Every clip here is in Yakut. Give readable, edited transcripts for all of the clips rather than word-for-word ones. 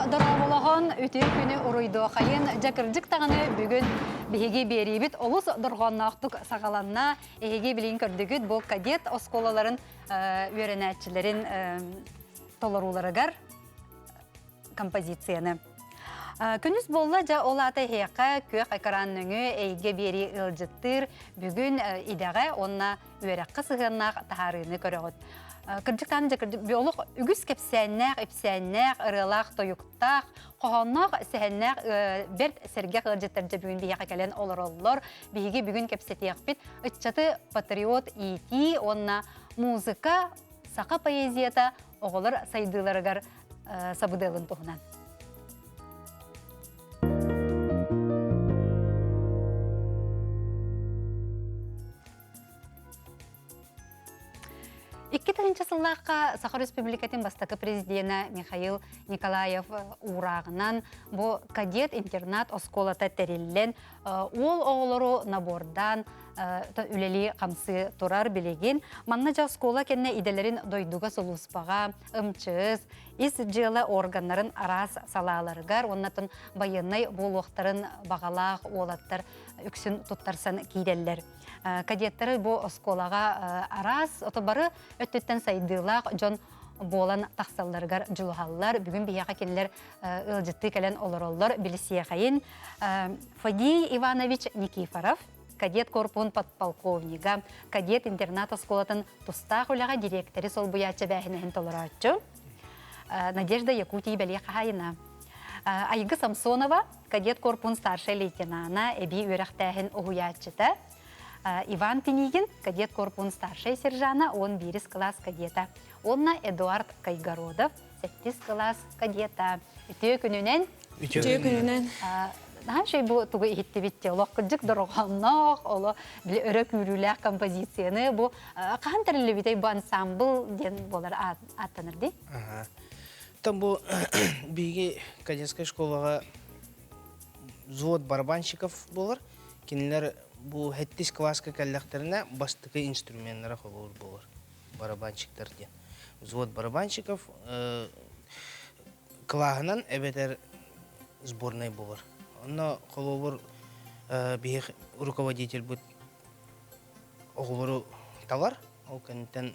Дорооболоһон үтүө күнү уруйдуохайын дьэ кырдьык даҕаны бүгүн биһиги биэриибит олус дорҕоонноохтук саҕаланна. Эһиги билигин көрдүгүт бу кадет оскуолаларын үөрэнээччилэрин толорууларыгар композицияны. Күнүс буолла дьэ ол аата эһиэхэ күөх экран нөҥүө эйгэ биэрии ыалдьыттыыр бүгүн идэҕэ уонна үөрэххэ сыһыаннаах таһаарыыны көрөҕүт. Кырдьыктаан дьэ кырдьык олох үгүс кэпсээннээх, ипсээннээх, ырыалаах, тойуктаах, хоһоонноох, сэһэннээх бэрт сэргэх ыалдьыттар дьэ бүгүн биһиэхэ кэлэн олороллор. Биһиги бүгүн кэпсэтиэхпит ыччаты патриот иитии уонна музыка, саха поэзията оҕолор сайдыыларыгар сабыдыалын туһунан. 2000 сыллаахха Саха Республикатын бастакы президенэ Михаил Николаев уурааҕынан бу кадет интернат оскуолата тэриллэн уол оҕолору набордаан үлэлии хамсыы турар билигин. Манна дьэ оскуола кэннэ идэлэрин дойдуга сулууспаҕа, МЧС, ис дьыала органнарын араас салааларыгар уонна байыаннай буолуохтарын баҕалаах уолаттар үксүн туттарсан киирэллэр. Кадеттары бу оскуолаҕа араас, ото бары өттүттэн сайдыылаах дьон буолан тахсалларыгар дьулуһаллар. Бүгүн биһиэхэ кинилэр ыалдьыттыы кэлэн олороллор. Билисиэхэйин Фадей Иванович Никифоров, кадет корпуһун подполковнига, кадет интернат оскуолатын тустаах үлэҕэ дириэктэри солбуйааччы эбээһинэһин толорооччу, Надежда Якутии бэлиэ хаһаайына. Айгы Самсонова, кадет корпуһун старшай лейтенана, эбии үөрэхтээһин уһуйааччыта, Иван Пинигин, кадет корпуһун старшай сержана, 11 кылаас кадета. Уонна Эдуард Кайгородов, сэттис кылаас кадета. Үтүө күнүнэн! Үтүө күнүнэн! Наһаа үчүгэй бу тугу иһиттибит олох кырдьык дорҕоонноох, оло били өрө күүрүүлээх композицияны бу хаһан тэриллибитэй бу ансамбл диэн буолар ааттанар дии? Там бу биһиги кадетскай школаҕа взвод барабанщиков буолар. Кинилэр бу сэттис кылааска кэллэхтэринэ бастакы инструменнара холобур буолар барабанщиктар диэн. Взвод барабанщиков кылааһынан эбэтэр сборнай буолар. Онно холобур биһиги руководительбыт оҕолору талар, ол кэнниттэн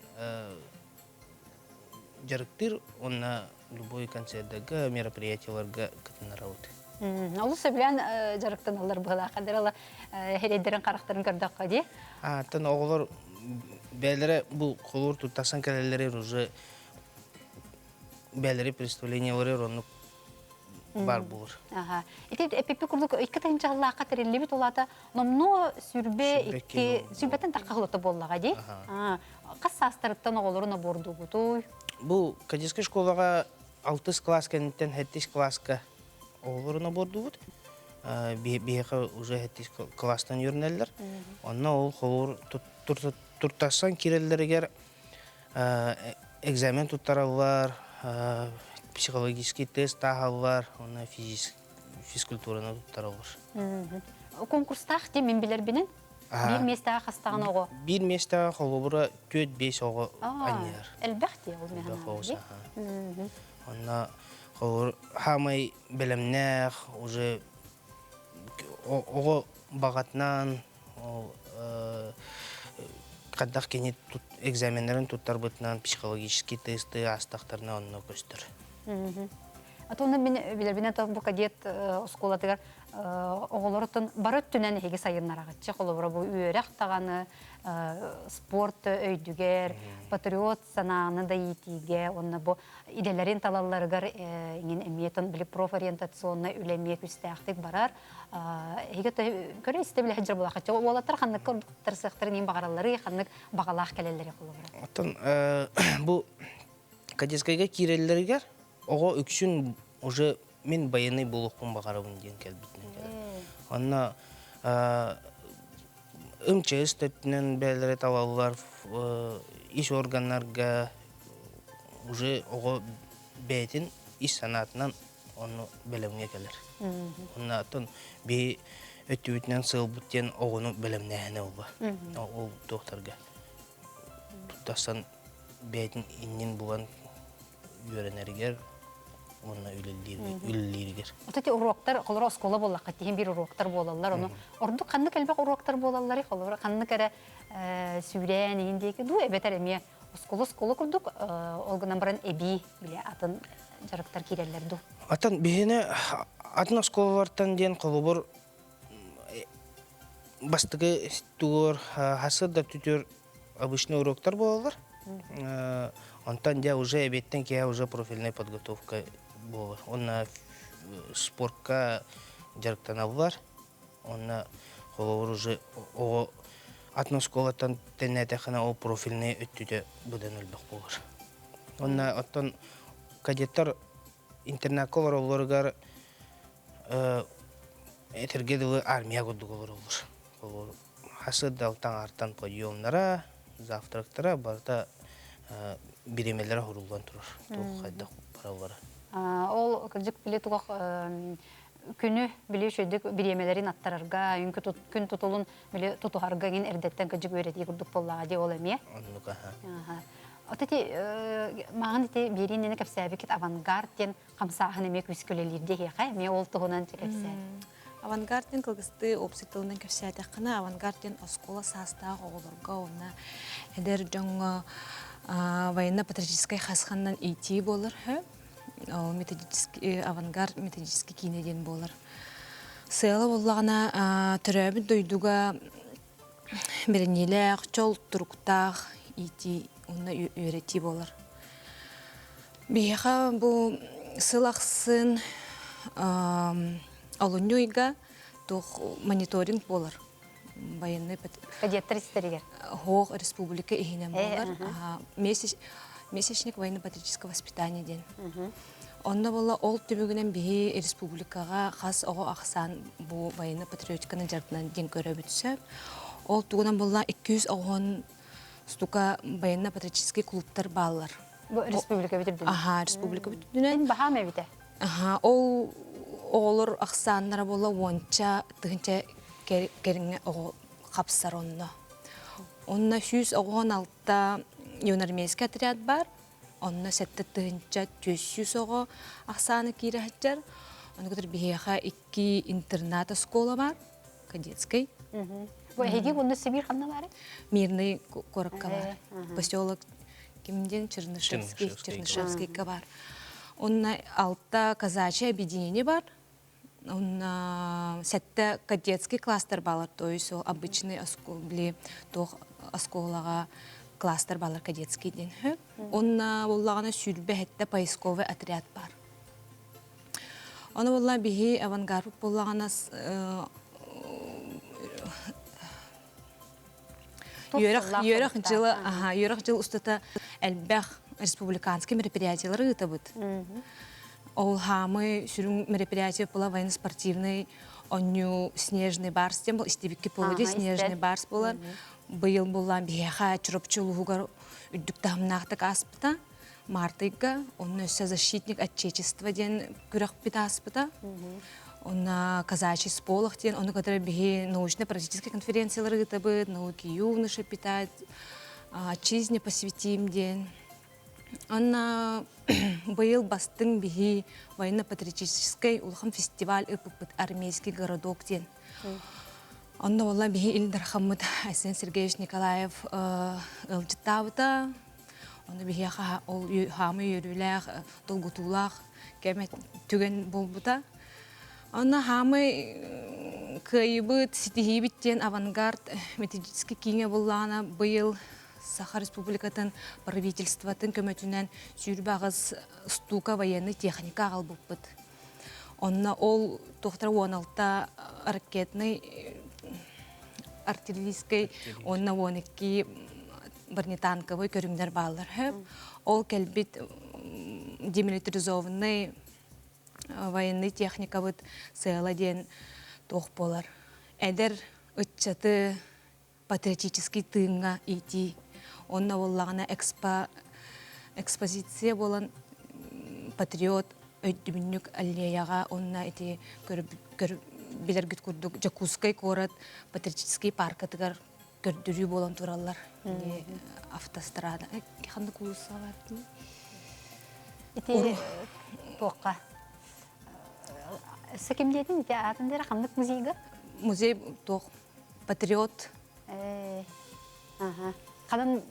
дьарыктыыр уонна любой концердарга, мероприятиеларга кытыннарабыт. Олус сөбүлээн дьарыктаналлар быһыылаах ала эрэйдэрин харахтарын көрдөххө дии. Аттан оҕолор бэйэлэрэ бу холуур туттарсан кэлэллэригэр уже бэйэлэри представлениелары оннук баар буолар. Аха. Ити эпиппи курдук 2 тыһыынча сыллаахха тэриллибит улаата номнуо 22 сүүрбэттэн тахха сылата буоллаҕа дии. Хас саастарыттан оҕолору нобуордуугутуй? Бу кадетскай школаҕа алтыс класс кэнниттэн сэттис класска оҕолору нобуордуубут. Биһиэхэ уже сэттис класстан үөрэнэллэр. Онно ол холуур туртарсан киирэллэригэр экзамен туттараллар, психологический тест ааһаллар, уонна физкультураны туттараллар. Конкурстаах дии мин билэрбинэн. Биир миэстэҕэ хастаҕын оҕо? Биир миэстэҕэ холобура 4-5 оҕо анньыһар. Элбэх дии ол Элбэх оҕо Онно холобур хаамай бэлэмнээх уже оҕо баҕатынан ол хайдах кини экзаменнарын туттарбытынан психологический тесты аастахтарына онно көстөр. А то мин билэрбинэн бу кадет оскуолатыгар оҕолортон бары өттүнэн эһиги сайыннараҕыччы холобура бу үөрэх даҕаны спорт өйдүгэр патриот санааны да иитиигэ уонна бу идэлэрин талалларыгар иҥин эмиэ били профориентационнай үлэ эмиэ күүстээхтик барар эһиги көрө истэ билэ сылдьар буолахаччы уолаттар ханнык ордуктар сыахтарын иин баҕаралларый ханнык баҕалаах кэлэллэри холобура Оттон бу кадетскайга киирэллэригэр оҕо үксүн уже мин байыаннай буолуохпун баҕарабын диэн кэлбитинэн кэлэр. Онно МЧС өттүнэн бэйэлэрэ талаллар, ис органнарга уже оҕо бэйэтин ис санаатынан ону бэлэмҥэ кэлэр. Онно оттон биһи өттүбүтүнэн сыалбыт диэн оҕону бэлэмнээһинэ буолла. Ол туохтарга туттарсан бэйэтин иннин булан үөрэнэригэр. уонна үлэлииригэр. Вот эти уроктар, холоро оскуола буоллахха тиһин биир уроктар буолаллар, ону ордук ханнык элбэх уроктар буолалларый, холобура ханнык эрэ сүүрээн иһин диэки дуу, эбэтэр эмиэ оскуола оскуола курдук ол гынан баран эбии бile атын дьарыктар киирэллэр дуу? Атын биһини атын оскуолалартан диэн холобур бастакы тугур хасы да түтүр обычный уроктар буолаллар. Онтон дьэ уже эбиэттэн киһи уже профильная подготовка буолар. Онно спортка дьарыктаналлар. Онно холобур уже оҕо атын оскуолаттан тэннээтэххинэ ол профильный өттүтэ быдан элбэх буолар. Онно оттон кадеттар интернакка олороллоругар этэргэ дылы армия курдук олороллор. Холобур хасыт таҥартан подъемнара, завтрактара барыта бириэмэлэрэ хуруллан турар. Туох хайдах бараллара. Ол кырдьык били туох күнү били үчүгэйдик бириэмэлэрин аттарарга, күн тутулун били тутуһарга иҥин эрдэттэн кырдьык үөрэтии курдук буоллаҕа дии ол эмиэ. Оннук аха. От ити мааҕын ити биэрииннини кэпсээбиккит авангард диэн хамсааһын эмиэ күүскэ үлэлиир диэхэ эмиэ ол туһунан кэпсээ. Авангард диэн кылгастыы уопсай тылынан кэпсээтэххинэ, авангард диэн оскуола саастаах оҕолорго уонна эдэр дьоҥҥо военно-патриотическай хайысханнан иитии буолар үһү. Ол методический авангард методический киинэ диэн буолар. Сыала буоллаҕына төрөөбүт дойдуга бэриниилээх, чол туруктаах иитии уонна үөрэтии буолар. Биһиэхэ бу сыл ахсын олунньу ыйга туох мониторинг буолар. Военный Кадеттар истэригэр. Хоох республика иһинэн буолар. Месячник военно-патриотического воспитания диэн. Онно буолла ол түмүгүнэн биһи республикаҕа хас оҕо ахсаан бу военно-патриотиканы дьарыктанан диэн көрөбүт сөп. Ол тугунан буолла 210 штука военно-патриотический клубтар бааллар. Бу республика бүтүрдүнэн. Аха, республика бүтүнэн. Баһаам эбитэ. Аха, ол оҕолор ахсааннара буолла уонча тыһынча кэриҥэ оҕо хапсар онно. Онно 116 юнармейский отряд бар. Онно 7400 оҕо ахсаана киирэ сылдьар. Ону кытары биһиэхэ икки интернат оскуола бар, кадетскай. Бу эһиги онно Сибиир ханна баарый? Мирный куоракка бар. Поселок ким диэн Чернышевский, Чернышевскийга бар. Онно алта казачье объединение бар. Онно сэттэ кадетский класстар баалар, то есть ол обычный били туох оскуолаҕа класстар баалар кадетский диэн үһү. Онно буоллаҕына 27 поисковый отряд бар. Ону буолла биһи авангард буоллаҕына үөрэх үөрэх дьыла аха үөрэх дьыл устата элбэх республиканский мероприятиялары ыытабыт. Ол хаамы сүрүн мероприятие була военно-спортивный онньуу снежный барс диэн был истибикки поводе снежный барс буолар. Быйыл буллаан биһиэхэ Чурапчы улууһугар үрдүк таһымнаахтык ааспыта. Мартыйга, онно өссө защитник отечества диэн күрэхпит ааспыта. Онно казачий сполох диэн, ону кытары биһи научно-практическай конференциялары ыытабыт, науки юноши питать, отчизне посвятим диэн. Онно быйыл бастыҥ биһи военно-патриотическай улахан фестиваль ыыппыппыт армейский городок диэн. Онно буолла биһи Ил Дархаммыт Айсен Сергеевич Николаев ыалдьыттаабыта. Ону биһиэхэ ол хаамыы үөрүүлээх, долгутуулаах кэм түгэн буолбута. Онно хаамыы кыайыбыт, ситиһиибит диэн авангард методический кииҥэ буллаҕына быйыл Саха Республикатын правительствотын көмөтүнэн 28 штука военный техника аҕалбыппыт. Онно ол туохтара 16 ракетный артиллерийскай уонна 12 бронетанковый көрүҥнэр бааллар. Ол кэлбит демилитаризованный военный техникабыт сыала диэн туох буолар. Эдэр ыччаты патриотический тыыҥҥа иитии. Онно буоллаҕына экспо экспозиция буолан патриот өйдөбүнньүк аллеяҕа уонна ити билэргит курдук Дьокуускай куорат патриотический паркатыгар көрдөрүү буолан тураллар. Автострада ханнык уулусса бар Ити туохха Өссө ким диэтин ити аатын дера ханнык музейга? Музей туох патриот. Ханан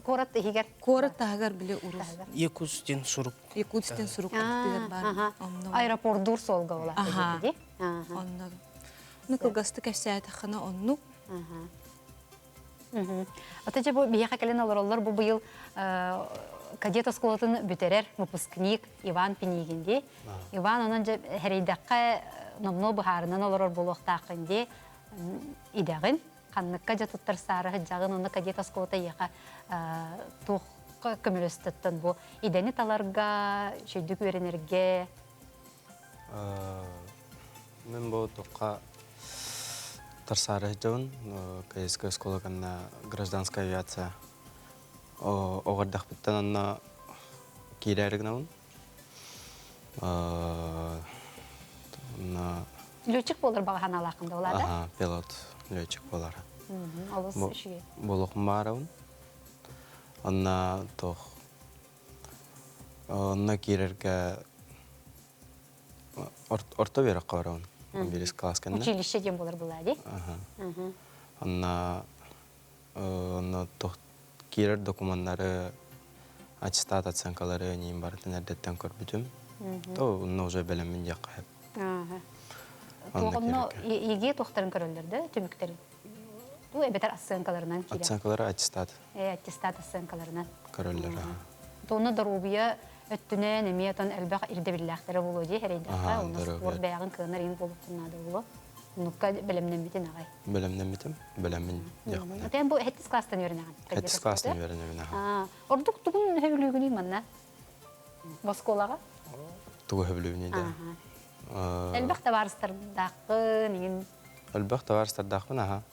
куорат иһигэр? Куорат таһыгар били урус. Якутстин сурук. Якутстин сурук аттыгар бар. Аэропордур суолга була. Онно. Ну кылгасты кэпсээтэххинэ оннук. Ата дьэ бу биһиэхэ кэлэн олороллор бу быйыл кадет оскуолатын бүтэрэр выпускник Иван Пинигин дии. Иван онон дьэ хэрэйдэххэ номнуо быһаарынан олорор буолуохтааххын дии идэҕин. Ханныкка дьэ туттар саары сылдьаҕын онно кадет оскуолата эйиэхэ туохха көмөлөстөттөн бу идэни таларга, үчүгдүк үөрэнэргэ? Мен бу туохха тарсаары сылдьабын. Кадетская оскуола кэннэ гражданская авиация оҕо эрдэхпиттэн онно киирээри гынабын. Онно Летчик буолар баҕа санаалааххын да улаата? Аха, пилот летчик буолар. Олус үчүгэй. Буолуохпун баарабын. Онно туох онно киирэргэ орто үөрэххэ барабын. Бирис класс кэннэ. Училище диэн буолар буолаа дии. Онно онно туох киирэр докуманнары аттестат оценкалары ньиин барытын эрдэттэн көрбүтүм. То онно уже бэлэммин диэххэ сөп. Туох онно ЕГЭ туохтарын көрөллөр да түмүктэрин? Ту эбэтэр оценкаларынан киирэр. Оценкалары аттестат. Аттестат оценкаларынан. Көрөллөр. Туонна доруобуйа өттүнэн эмиэ отон элбэх ирдэбиллээхтэрэ буолуо дии эрэйдэххэ, онно спорт бэйэҕин кыанар иҥ буолуоххун наада буолуо. Оннукка бэлэмнэммитин аҕай. Бэлэмнэммитим, бэлэммин диэхпинэ. Отен бу хэттис класстан үөрэнэҕин? Хэттис класстан үөрэнэбин аха. Ордук тугун сөбүлүүгүнүй манна? Оскуолаҕа? Тугу сөбүлүүбүнүй да? Элбэх табаарыстардаахпын, иҥин. Элбэх табаарыстардаахпын аха.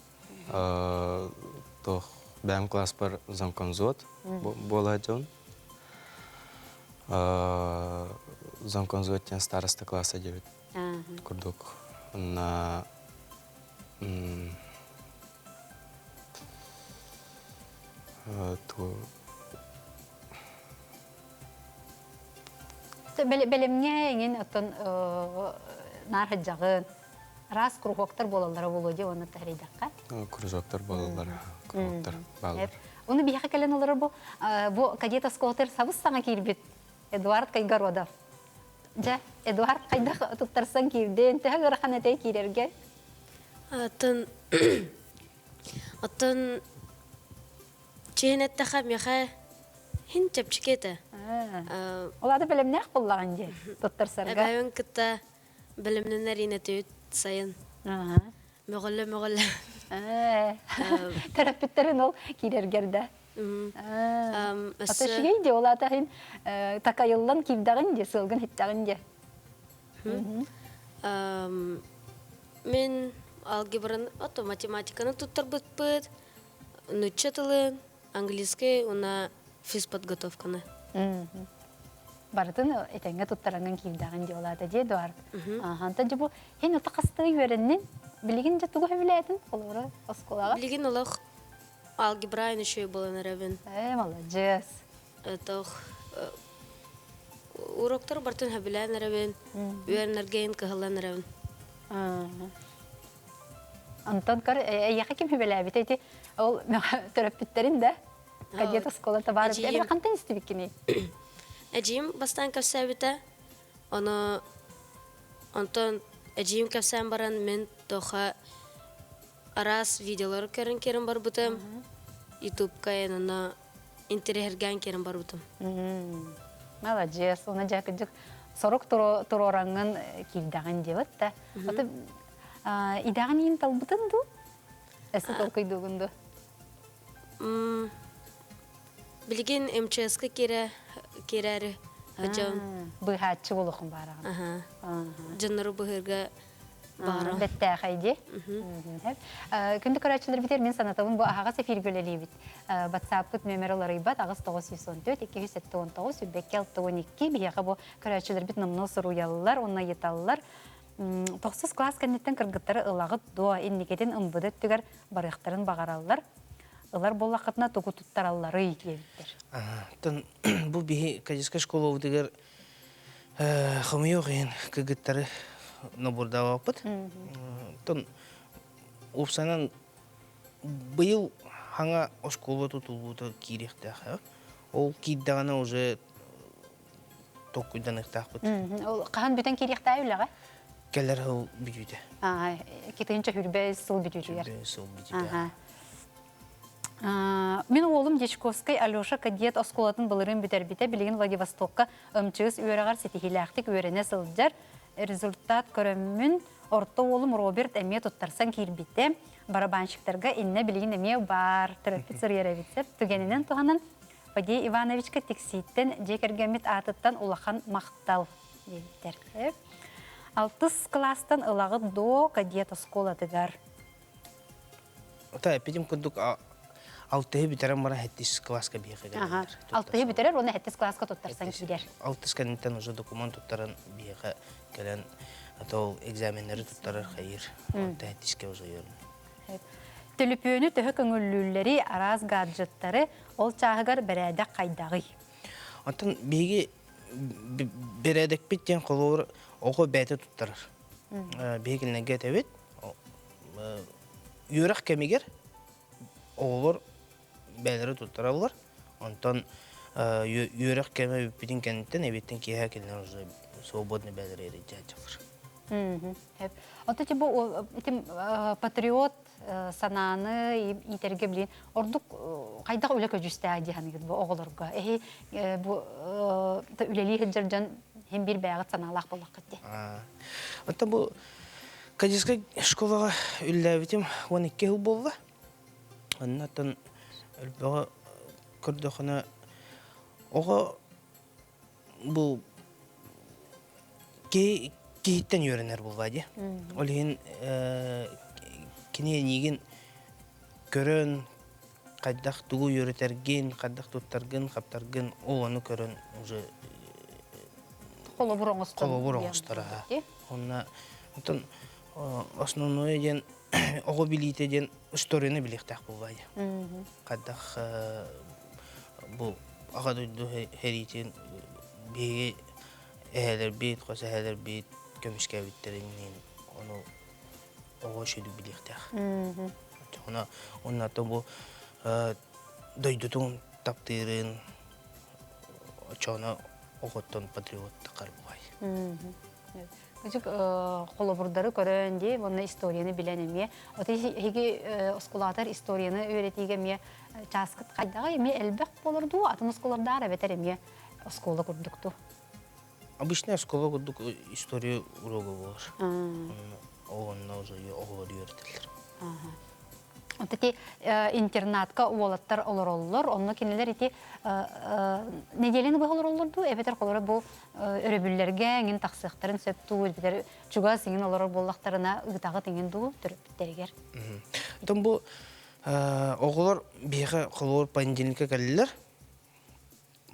Туох бэйэм класспар замконзот буола дьон. Замконзот диэн староста класса диэбит курдук. Онно Бэлэмҥэ эҥин оттон наар сылдьаҕын. Араас кругоктар буолаллара буолуо дии уонна тэһэрийдэххэ. Кружоктар буолаллара, кругоктар бааллар. Ону биһиэхэ кэлэн олорор бу бу кадет оскуолатыгар сабыс-саҥа киирбит Эдуард Кайгородов. Дьэ, Эдуард хайдах туттарсан киирдин, төһө ыарахан этэй киирэргэ? Оттон оттон чиһин эттэхэ миэхэ хин чэпчэки этэ. Ол аата бэлэмнээх буоллаҕын дии туттарсарга. Эбээбин кытта бэлэмнэнэр инэтибит сайын. Мөҕүллэ мөҕүллэ. Төрөппүттэрин ол киирэргэр да. Ата үчүгэй дии ол аата иһин такайыллан киирдэҕин дии, сыалгын иһиттэҕин дии. Мин алгебраны, ото математиканы туттарбыппыт, нучча тылын, английский уонна физподготовканы. Барытын этэҥҥэ туттараҥҥын киирдэҕин дии ол аата дии Эдуард. Антон дьэ бу һин ото хастыы үөрэннин? Билигин дьэ тугу сөбүлээтин холобура оскуолаҕа? Билигин олох алгебра үчүгэй буолан эрэбин. Ээ, маладьыас. Тох уроктар бартын сөбүлээн эрэбин, үөрэнэргэ кыһаллан эрэбин. Антон көр, эйиэхэ ким сөбүлээбитэ ити ол төрөппүттэрин да кадет оскуолата баар эбит. Хантан истибиккиний? Эдьиийим бастаан кэпсээбитэ, ону онтон эдьиийим кэпсээн баран мин тоха араас видеолары көрөн киирэн барбытым. Ютубка онно интэриэһиргээн киирэн барбытым. Маладьыас, уна дьэ кырдьык сорук туруораҥҥын киирдэҕин диэбит да. Аты идэҕин иин талбытын дуу? Эссе толкуйдуугун дуу? Билигин МЧС-ка киирэ киирээри сылдьабын. Быыһааччы буолуоххун баараҕын. Дьоннору быһыырга баҕарам. Бэттээхэй дии. Күндү көрөөччүлэрбитигэр мин санатабын бу аһаҕас эфиргэ үлэлиибит. WhatsApp-пыт нүөмэрэ уларыйбат 8 914 279 22 62 биһиэхэ бу көрөөччүлэрбит номнуо суруйаллар уонна ыйыталлар. Тохсус класс кэнниттэн кыргыттары ылаҕыт дуо? Инникитин ымбыды өттүгэр барыахтарын баҕараллар. Ылар буоллаххытына тугу туттаралларый диэбиттэр. Бу биһи кадетскай школабытыгар Хомойуох иһин кыргыттары нобуордаабаппыт. Оттон уопсайынан быйыл хаҥа оскуола тутуллуута киириэхтээх. Ол киирдэҕинэ уже толкуйданыахтаахпыт. Ол хаһан бүтэн киириэхтээх үлэҕэ? Кэлэр сыл бүтүүтэ. 2 сыл бүтүүтүгэр. Сыл бүтүүтэ. Мин уолум Дьячковскай Алеша кадет оскуолатын былырыын бүтэрбитэ, билигин Владивостокка МЧС үөрэҕэр ситиһиилээхтик үөрэнэ сылдьар. Результат көрөммүн, орто уолум Роберт эмиэ туттарсан киирбитэ. Барабанщиктарга иннэ билигин эмиэ баар, төрөппүт суруйар эбит сөп. Түгэнинэн туһанан Фадей Ивановичка Тиксииттэн дьиэ кэргэммит аатыттан улахан махтал диэбиттэр. Алтыс кылаастан ылаҕыт дуо кадет оскуолатыгар? Ата эппитим курдук алтыһы бүтэрэн баран сэттис кылааска биһиэхэ кэлэллэр. Алтыһы бүтэрэр уонна сэттис кылааска туттарсан киирэр. Алтыс кэнниттэн уже документ туттаран биһиэхэ кэлэн ата ол экзаменнары туттарар хайыр. Онтон сэттискэ уже үөрэнэр. Төлөпүөнү төһө көҥүллүүллэри, араас гаджеттары ол чааһыгар бэрээдэк хайдаҕый? Онтон биһиги бэрээдэкпит диэн холобур оҕо бэйэтэ туттарар. Биһиги кинилэргэ этэбит, үөрэх кэмигэр оҕолор бэйэлэрэ туттараллар. Онтон үөрэх кэмэ бүппүтүн кэнниттэн эбиэттэн киэһэ кинилэр уже свободный бэйэлэрэ эрийдьааччылар. Ото бу ити патриот санааны иитэргэ билин ордук хайдах үлэ көдьүүстээх дии саныгыт бу оҕолорго? Эһи бу үлэлии сылдьар дьон хин биир бэйэҕит санаалаах буоллаххыт дии. Оттон бу кадетскай школаҕа үлэлээбитим 12 сыл буолла. Оннуттан элбэҕи көрдөххүнэ оҕо бу киһи киһиттэн үөрэнэр буолла дии. Ол иһин кини эйигин көрөн хайдах тугу үөрэтэргин, хайдах туттаргын, хаптаргын ол ону көрөн уже холобур оҥостор. Холобур оҥостор аха. Онно оттон основное диэн оҕо билиитэ диэн историяны билиэхтээх буолла дии. Хайдах бу аҕа дойду сэриитин биһиги эһэлэрбит, хос эһэлэрбит көмүскээбиттэрин ону оҕо үчүгэй билиэхтээх. Оччоҕуна уонна бу дойдутун таптыырын оччоҕуна оҕоттон патриот тахар буолай. Кыжык холобурдары көрөн дии, уонна историяны билэн эмиэ. Ота эһиги оскулаатар историяны үөрэтиигэ эмиэ чааскыт хайдаҕа эмиэ элбэх болор дуу, атын оскуолардаах эбэтэр эмиэ оскуола курдук дуу? Обычная школа курдук история уруога буолар. Онно уже оҕолор үөрэтэллэр. Вот ити интернатка уолаттар олороллор, онно кинилэр ити неделяны быһа олороллор дуу, эбэтэр холоро бу өрөбүллэргэ эҥин тахсыахтарын сөп дуу, эбэтэр чугас иҥин олорор буоллахтарына ыытаҕыт иҥин дуу төрөппүттэригэр. Оттон бу оҕолор биһиэхэ холобур понедельникка кэллилэр.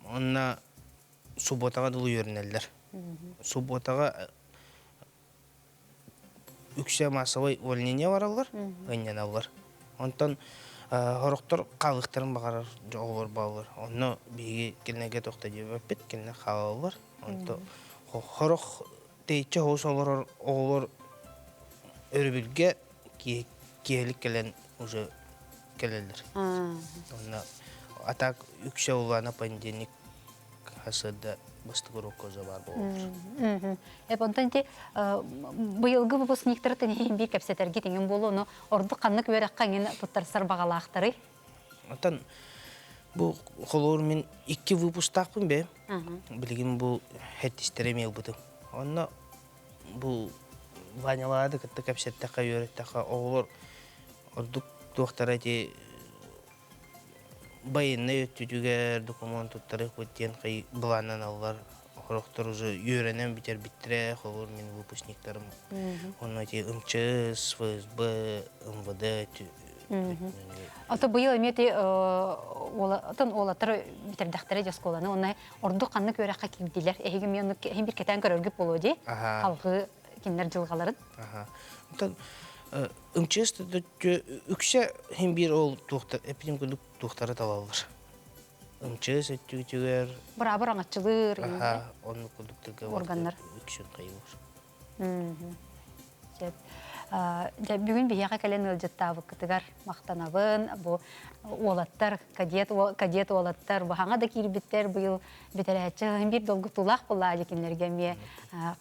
Онно субботаҕа дылы үөрэнэллэр. Субботаҕа үксэ массовай увольнение бараллар, ынньаналлар. Онтон сорохтор хаалыахтарын баҕарар оҕолор бааллар. Онно биһиги кинилэргэ туох да диэбэппит, кинилэр хаалаллар. Онто сорох тэйиччи соҕус олорор оҕолор өрөбүлгэ киэһэлик кэлэн уже кэлэллэр. Онно а так үксэ улаана понедельник хасыарда бастакы урокка уже баар буолаллар. Эп онтон ити быйылгы выпускниктары тэнийин биир кэпсэтэргит иҥин буолуо, ону ордук ханнык үөрэххэ иҥин туттарсар баҕалаахтарый? Оттон бу холобур мин икки выпусктаахпын бэйэм. Билигин бу хэттистэрэ эмиэ ылбытым. Онно бу Ванялаады кытта кэпсэттэххэ, үөрэттэххэ оҕолор ордук туохтара ити байыаннай өттүтүгэр докумуон туттарыахпыт диэн былааннаналлар. Сорохтор уже үөрэнэн бүтэрбиттэрэ, холобур мин выпускниктарым. Онно ити МЧС, ФСБ, МВД Ото быйыл эмиэ ти уолаттан уолаттар бүтэрдэхтэрэ дьэ оскуоланы онно ордук ханнык үөрэххэ киирдилэр эһиги эмиэ оннук иһин бир кэтээн көрөргүт буолуо дии халҕыы кинилэр дьылҕаларын Оттон МЧС үксэ иһин биир ол туохтар эппитим курдук туохтары талаллар. МЧС өттүгүтүгэр Быраабы араҥаччылыыр аха оннук курдук тылга органнар. Үксүн хайыыр. Сөп. Дьэ, бүгүн биһиэхэ кэлэн ыалдьыттаабыккытыгар махтанабын. Бу уолаттар, кадет, кадет уолаттар бу хаҥа да киирбиттэр быйыл бүтэрээччи биир долгутуулаах буолла кинилэргэ эмиэ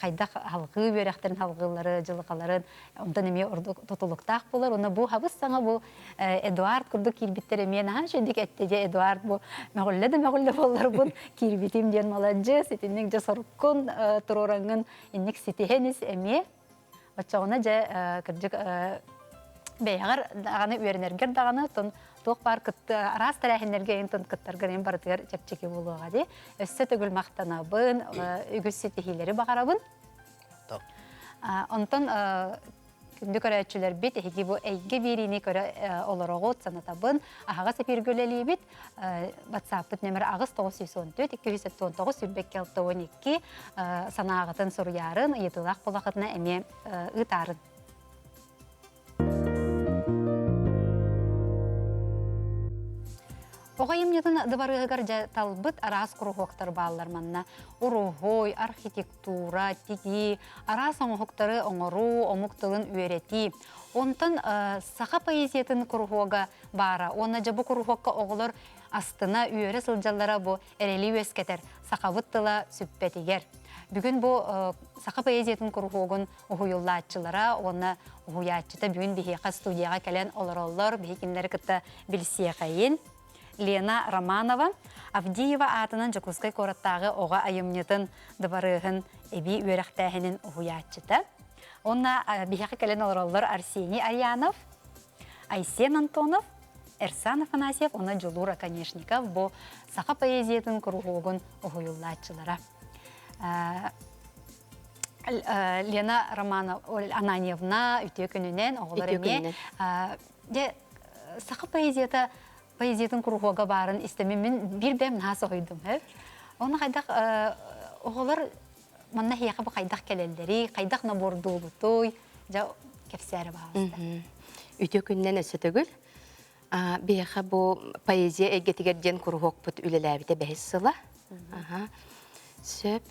хайдах халҕыы үөрэхтэрин халҕыыллары, дьылҕаларын онтон эмиэ ордук тутулуктаах буолар. Уонна бу хабыс саҥа бу Эдуард курдук киирбиттэр эмиэ наһаа үчүгдүк эттэ дьэ Эдуард бу мөҕүллэ да мөҕүллэ буолларбын киирбитим диэн маладьыас итинник дьэ соруккун туруораҥҥын инник ситиһэн ис эмиэ оччоҕуна дьэ кырдьык бэйэҕэр даҕаны үөрэнэргэр даҕаны оттон туох баар кытта араас тэрээһиннэргэ эйин тон кыттаргар эйин барытыгар чэпчэки буолуоҕа дии өссө төгүл махтанабын үгүс ситиһиилэри баҕарабын онтон Күндү көрөөччүлэрбит, эһиги бу эйгэ биэриини көрө олороҕут, санатабын. Аһаҕас эфиргэ үлэлиибит. WhatsApp-пыт нөмер 8 914 279 22 12 санааҕытын суруйаарын, ыйытыылаах буолахытына эмиэ ыытаарын. Оҕо айымньытын дыбарыаһыгар дьэ талбыт араас куруһуоктар бааллар манна. Уруһуй, архитектура, тигии, араас оҥоһуктары оҥоруу, омук тылын үөрэтии. Онтон саха поэзиятын куруһуога баара. Уонна дьэ бу куруһуокка оҕолор астына үөрэ сылдьаллара бу эрэли үөскэтэр сахабыт тыла сүппэтигэр. Бүгүн бу саха поэзиятын куруһуогун уһуйуллааччылара уонна уһуйааччыта бүгүн биһиэхэ студияҕа кэлэн олороллор. Биһи кинилэри кытта билсиэхэйин. Лена Романова Авдеева аатынан Дьокуускай куораттааҕы оҕо айымньытын дыбарыаһын эбии үөрэхтээһинин уһуйааччыта. Уонна биһиэхэ кэлэн олороллор Арсений Аянов, Айсен Антонов, Эрсан Афанасьев уонна Дьулуур Оконешников бу саха поэзиятын куруһуогун уһуйуллааччылара. Лена Романова Ананьевна үтүө күнүнэн оҕолор эмиэ дьэ саха поэзията поэзиятын куруһуога баарын истэмин мин биир бэйэм наһаа соһуйдум Оны хайдах оҕолор манна эһиэхэ бу хайдах кэлэллэрий, хайдах набордуубутуй, дьэ кэпсээрэ баҕаста. Үтүө күннэн өссө төгүл. Биһиэхэ бу поэзия эйгэтигэр диэн куруһуокпут үлэлээбитэ бэһис сыла. Сөп.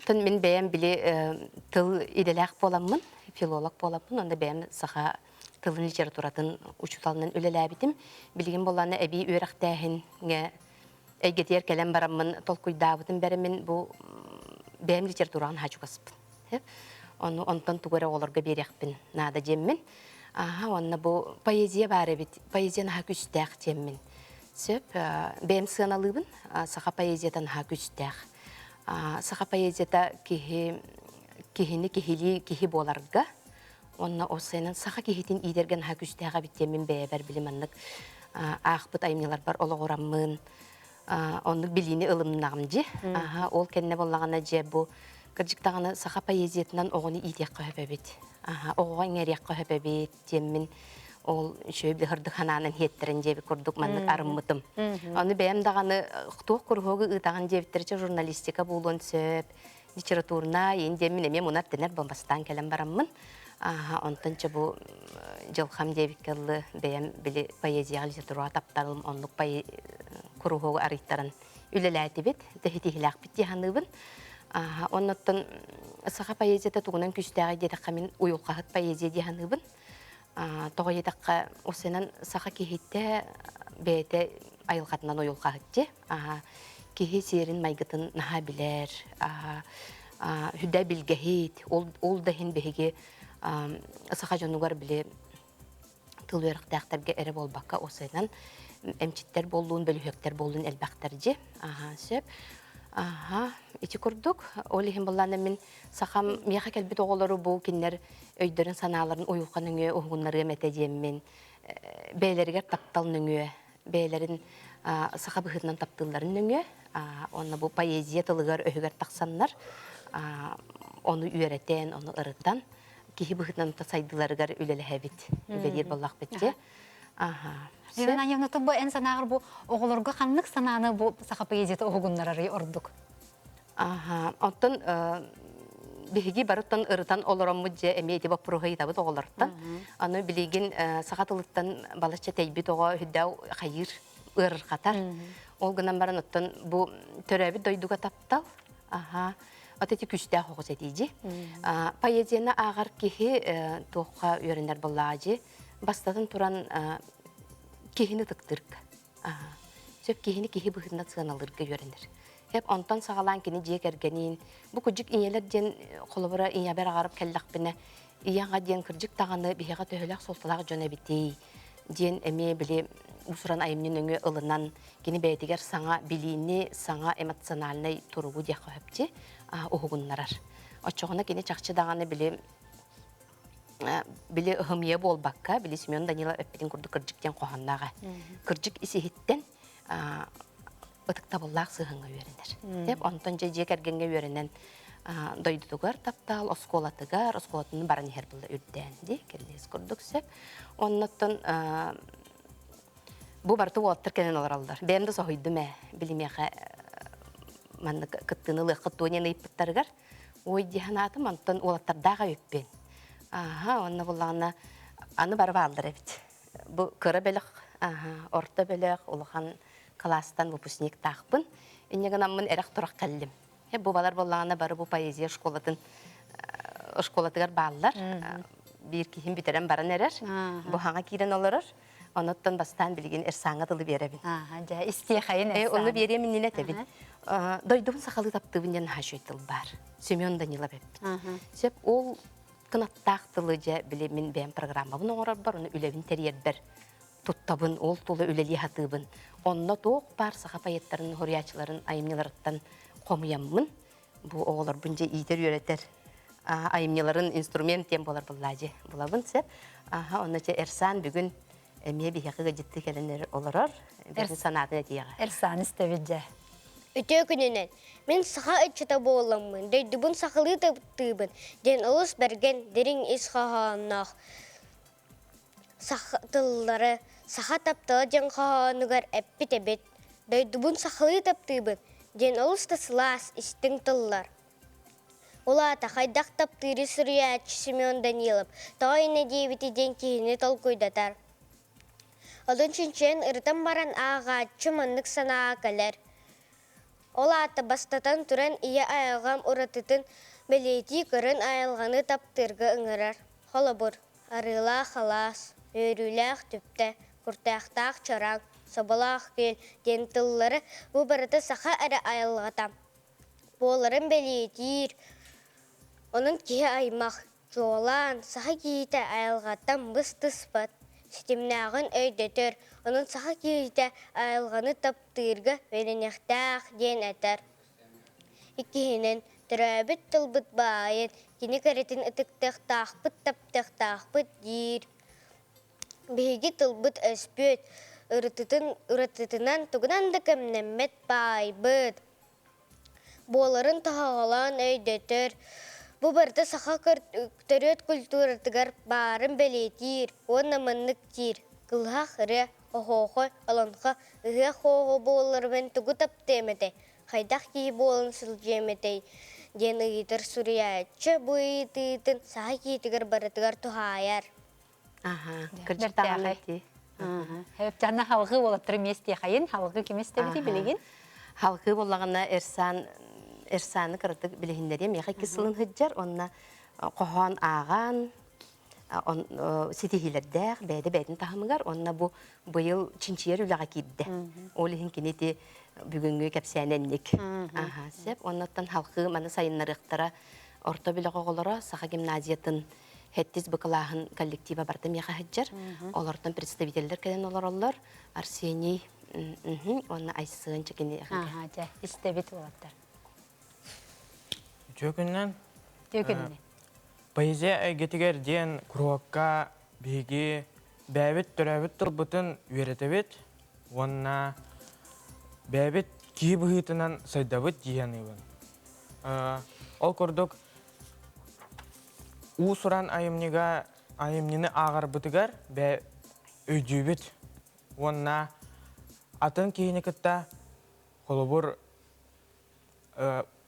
Тон мин бэйэм били тыл идэлээх буоламмын, филолог буоламмын, онно бэйэм саха тылын литературатын учууталынан үлэлээбитим. Билигин буоллаҕына эбии үөрэхтээһиҥҥэ эйгэтигэр кэлэн бараммын толкуйдаабытым бэрэмин бу бэйэм литератураҕын наһаа чугаспын. Ону онтон тугу эрэ оҕолорго биэриэхпин наада диэммин. Аха, уонна бу поэзия баар эбит. Поэзия наһаа күүстээх диэммин. Сөп. Бэйэм сыаналыыбын. Саха поэзията наһаа күүстээх. Саха поэзията киһи киһини киһилии киһи буоларга уонна ол сайынын саха киһитин иитэргэ наһаа күүстээх эбит диэммин бэйэбэр били маннык аахпыт айымньыларбар олоҕураммын оннук билиини ылымнаҕым дьи. Аха, ол кэннэ буоллаҕына дьэ бу кырдьык даҕаны саха поэзиятынан оҕону иитиэххэ сөп эбит. Аха, оҕоҕо иҥэриэххэ сөп эбит диэммин ол үчүгэй быһырдык ханаанан иһиэттэрин диэбит курдук маннык арыммытым. Ону бэйэм даҕаны туох куруһуогу ыытаҕын диэбиттэрчэ журналистика буолуон сөп, литературнай ин диэммин эмиэ мунар-тэнэр бомбастаан кэлэн бараммын. Аха, онтон чэ бу дьылхам диэбиккэ ыллы бэйэм били поэзияҕа литератураҕа тапталым оннук куруһуогу арыйтаран үлэлээтибит, тэһитиһилээхпит дии саныыбын. Аха, оннуттан саха поэзията тугунан күүстээҕий диэтэххэ мин уйулҕаһыт поэзия дии саныыбын. Тоҕо диэтэххэ, усенан саха киһитэ бэйэтэ айылҕатынан уйулҕаһыт дии. Киһи сиэрин майгытын наһаа билэр, сүрдээх билгэһит, ол, ол да иһин биһиги саха дьонугар били тыл үөрэхтээхтэргэ эрэ буолбакка осайынан эмчиттэр буоллун, бөлүһүөктэр буоллун элбэхтэр дьи. Аха, сөп. Аха, ити курдук. Ол иһин былаана мин сахам миэхэ кэлбит оҕолору бу кинилэр өйдөрүн санааларын уйулҕа нөҥүө уһугуннарыам этэ диэммин бэйэлэригэр таптал нөҥүө бэйэлэрин саха быһыытынан таптыылларын нөҥүө уонна бу поэзия тылыгар-өһүгэр тахсаннар ону үөрэтэн, ону ырытан киһи быһыытынан сайдыыларыгар үлэлэһэбит, үлэлиир буоллахпыт дии. Аха. Лена Аневна, бу эн санааҕар бу оҕолорго ханнык санааны бу саха поэзията уһугуннарарый ордук? Аха. Оттон биһиги барыттан ырытан олороммут дьэ эмиэ ити боппуруоһу ыйытабыт оҕолортон. Аны билигин саха тылыттан балачча тэйбит оҕо үрдээ хайыыр. ыарырҕатар. Ол гынан баран оттон бу төрөөбүт дойдуга таптал, аха, от ити күүстээх оҕус этиижи. Поэзияны ааҕар киһи туохха үөрэнэр буоллаҕа бастатан туран киһини ытыктыырга. Сөп киһини киһи быһыытынан сыаналыырга үөрэнэр. Хеп онтон саҕалаан кини дьиэ кэргэниин бу кудьук ийэлэр диэн холобура ийэбэр аҕарып кэллэхпинэ ийэҕэ диэн кырдьык даҕаны биһиэхэ төһөлөөх суолталаах дьон эбитий диэн эмиэ били уус-уран айымньы нөҥүө ылынан кини бэйэтигэр саҥа билиини, саҥа эмоциональнай туругу диэххэ сөпчи уһугуннарар. Оччоҕуна кини чахчы даҕаны били били ыһымыйа буолбакка, били Семен Данилов эппитин курдук кырдьык диэн хоһооннооҕа. Кырдьык ис-иһиттэн ытыктабыллаах сыһыаҥҥа үөрэнэр. Деп онтон дьэ дьиэ кэргэҥҥэ үөрэнэн дойдутугар таптаал, оскуолатыгар, оскуолатын баран иһэр буолла үрдээн дии, кирилиэс курдук сөп. Оннуттан бу барыта уолаттар кэлэн олороллор. Бэйэм да соһуйдум ээ, билимиэхэ маннык кыттыыны ылыаххыт дуо диэн ыйыппыттарыгар ой дии санаатым, онтон уолаттардаах эбиппин. Аха, онно буллаҕына аны бары бааллар эбит. Бу кыра бөлөх, орто бөлөх, улахан кылаастан выпускниктаахпын. Инньэ гынаммын эрэх-турах кэллим. Бу балар буоллаҕына бары бу поэзия школатын школатыгар бааллар. Биир киһим бүтэрэн баран эрэр. Бу хаҥа киирэн олорор. Онуттан бастаан билигин Эрсааҥҥа тылы биэрэбин. Дьэ, истиэхэйин Эрсан. Ону биэриэм иннинэ этэбин. Дойдубун сахалыы таптыыбын диэн наһаа үчүгэй тыл баар. Семен Данилов эппит. Сөп ол кынаттаах тылы дьэ били мин бэйэм программабын оҥорорбор, ону үлэбин тэрийэрбэр туттабын, ол тула үлэлии сатыыбын. Онно туох баар саха поэттарын, суруйааччыларын айымньыларыттан хомуйаммын, бу оҕолорбун дьэ иитэр-үөрэтэр айымньыларын инструмент диэн буолар буллаадьы булабын сөп. Аха, онно дьэ Эрсан бүгүн эмиэ биһиэхэ ыалдьыттыы кэлэн олорор. Бэйэтин санаатын этиэҕэ. Эрсан истэбит дьэ. Үтүө күнүнэн! Мин саха ыччата буоламмын, дойдубун сахалыы таптыыбын диэн олус бэргэн, дириҥ ис хоһоонноох саха тыллары саха таптала диэн хоһоонугар эппит эбит. Дойдубун сахалыы таптыыбын диэн олус да сылаас, истиҥ тыллар. Ол аата хайдах таптыыры суруйааччы Семен Данилов тоҕо иннэ диэбити диэн киһини толкуйдатар. Онон чинчийэн ырытан баран ааҕааччы маннык санааҕа кэлэр. Ол аата бастатан туран ийэ айылҕам уратытын бэлиэтии көрөн айылҕаны таптыырга ыҥырар. Холобур, арыылаах алаас, үөрүүлээх түптэ, куртаахтаах чораҥ, соболоох күөл диэн тыллары бу барыта саха эрэ айылҕата буоларын бэлиэтиир. Онон киһи аймах Чуолаан, саха киһитэ айылҕаттан быстыспат, ситимнээҕин өйдөтөр, онон саха киһитэ айылҕаны таптыырга үөрэниэхтээх диэн этэр. Иккиһинэн, төрөөбүт тылбыт баайын, кини кэрэтин ытыктыахтаахпыт, таптыахтаахпыт диир. Биһиги тылбыт өспүт, ырытытын уратытынан тугунан да кэмнэммэт баайбыт. Буоларын тоһоҕолоон өйдөтөр, бу барыта саха төрүт культуратыгар баарын бэлиэтиир уонна маннык диир: «Кылыһах ырыа, оһуохай, олоҥхо, ыһыах оҕо буоларбын тугу таптыам этэй, хайдах киһи буолан сылдьыам этэй?» диэн ыйытар суруйааччы бу ыйытыытын саха киһитигэр барытыгар туһаайар. Аха, кырдьык даҕаны ити. Эптяна халгы уолаттары миэстиэхэйин, халгы ким истэбити билигин? Халгы буоллаҕына Эрсан Эрсаны кыратык билиһиннэриэм. Миэхэ икки сылын сылдьар, онно хоһоон ааҕан, ситиһиилэрдээх, бэйэтэ бэйэтин таһымыгар, онно бу быйыл чинчийэр үлэҕэ киирдэ. Ол иһин кини ити бүгүҥҥү кэпсээнэнник. Аха, сөп. Оннуттан халгы маны сайыннарыахтара орто бөлөх оҕолоро Саха гимназиятын Хэттис бу кылааһын коллектива барыта миэхэ сылдьар. Олортон представителлэр кэлэн олороллор. Арсений уонна Айсыан чекини Аха, дьэ, истэбит уолаттар. Үтүө күннэн. Үтүө күннэн. Поэзия эйгэтигэр диэн куруһуокка биһиги бэйэбит төрөөбүт тылбытын үөрэтэбит уонна бэйэбит киһи быһыытынан сайдабыт дии саныыбын. Ол курдук Уус-уран айымньыга айымньыны ааҕарбытыгар бэйэ өйдүүбүт уонна атын киһини кытта холобур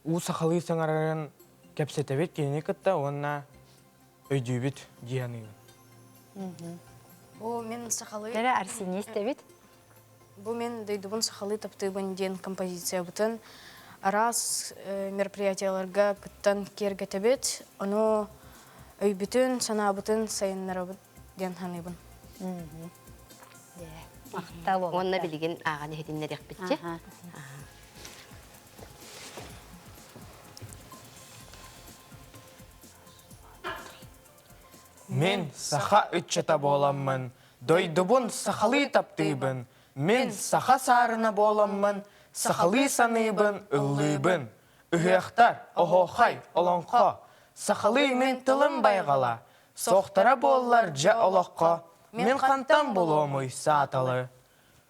уу сахалыы саҥарарын кэпсэтэбит кинини кытта уонна өйдүүбүт дии саныыбын. Бу мин сахалыы Кэрэ Арсений истэбит. Бу мин дойдубун сахалыы таптыыбын диэн композициябытын араас мероприятиеларга кыттан киэргэтэбит. Ону өйбүтүн, санаабытын сайыннарабыт диэн саныыбын. Махтал Уонна билигин ааҕан иһитиннэриэхпитчи. Мин саха ыччата буоламмын, дойдубун сахалыы таптыыбын, мин саха саарына буоламмын, сахалыы саныыбын, ыллыыбын. Ыһыахтар, оһуохай, олоҥхо, сахалыы мин тылым байҕала, суохтара буоллар дьэ олоххо, мин хантан булуомуй сааталы.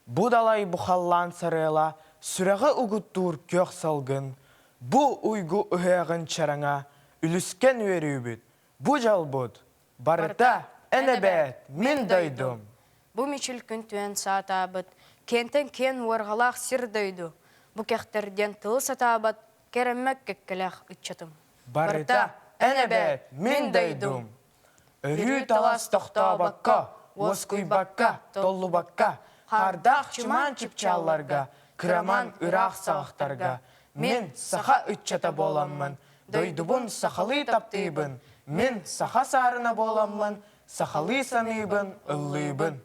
Бу далай бу халлаан сарыала, сүрэҕи угуттуур күөх салгын, бу уйгу ыһыаҕын чараҥа, үлүскэн үөрүүбүт, Бу дьолбут барыта эн эбээт, мин дойдум. Бу мичил күн түөн саатаабыт, киэнтэн киэн уорҕалаах сир дойду, бу кэхтэр диэн тылы сатаабат, кэрэммэт кэккэлээх ыччатым. Барыта эн эбээт, мин дойдум. Өрүү талас тохтообокко, уоскуйбакка, толлубакка, хардаах чымаан чыпчаалларга, кыраман ыраах саҕахтарга, мин саха ыччата буоламмын, Дойдубун сахалыы таптыыбын, мин саха саарына буоламмын, сахалыы саныыбын, ыллыыбын.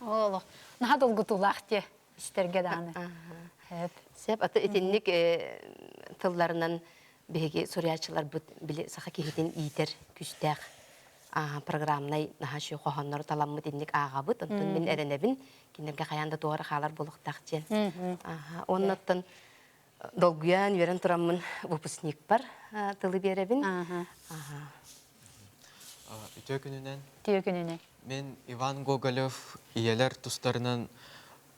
Олох, наһаа долгутуулаах дии истэргэ даҕаны. Сөп, аты итинник тылларынан биһиги суруйааччыларбыт били саха киһитин иитэр күстээх программнай наһаа үчүгэй хоһооннору таламмыт инник ааҕабыт. Онтон мин эрэнэбин, кинилэргэ хайаан да туора хаалар буолуохтаах диэн. Оннуттан долгуйан үөрэн тураммын выпускникпар тылы биэрэбин. Үтүө күнүнэн. Үтүө күнүнэн. Мин Иван Гоголев ийэлэр тустарынан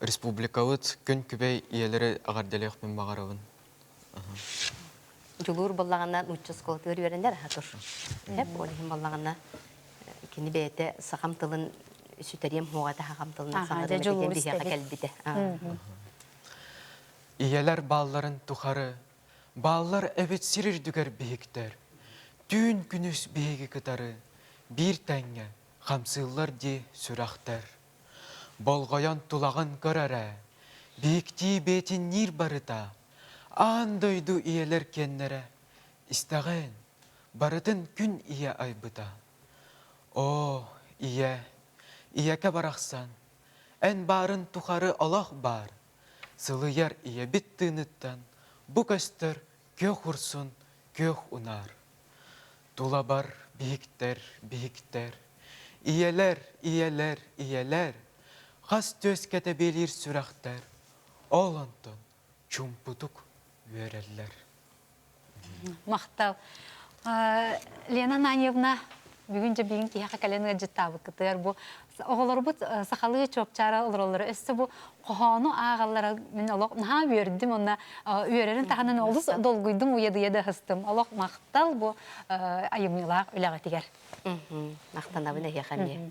республикабыт күн күбэй ийэлэри эҕэрдэлиэхпин баҕарабын. Дьулуур буоллаҕына нуучча оскуолатыгар үөрэнэр аха тур. Эп ол иһин буоллаҕына кини бэйэтэ сахам тылын сүтэриэм хуоҕата сахам тылынан саҥарыам этэ диэн биһиэхэ кэлбитэ. Ийэлэр баалларын тухары бааллар эбит сир үрдүгэр биһиктэр, түүн күнүс биһиги кытары биир тэҥҥэ хамсыыллар дии сүрэхтэр. Болҕойон тулаҕын көр эрэ, биһиктии бээтинниир барыта, аан дойду ийэлэр киэннэрэ, истэҕин, барытын күн ийэ айбыта. Оо, ийэ, ийэкэ барахсан, эн баарын тухары олох баар, Сылыйар ийэбит тыыныттан бу көстөр күөх урсун, күөх унаар. Тулабар биһиктэр, биһиктэр, ийэлэр, ийэлэр, ийэлэр, хас түөскэ тэбиэлиир сүрэхтэр, ол онтон чуумпутук үөрэллэр. Махтал. Лена Ананьевна, бүгүн дьэ биин киһиэхэ кэлэн ыалдьыттаабыккытыгар бу оҕолорбут сахалыы чуопчаара олороллоро өссө бу хоһоону ааҕаллара мин олох наһаа үөрдүм уонна үөрэрин таһынан олус долгуйдум уйадыйа да ыһыстым олох махтал бу айымньылаах үлэҕитигэр махтанабын эһиэхэ эмиэ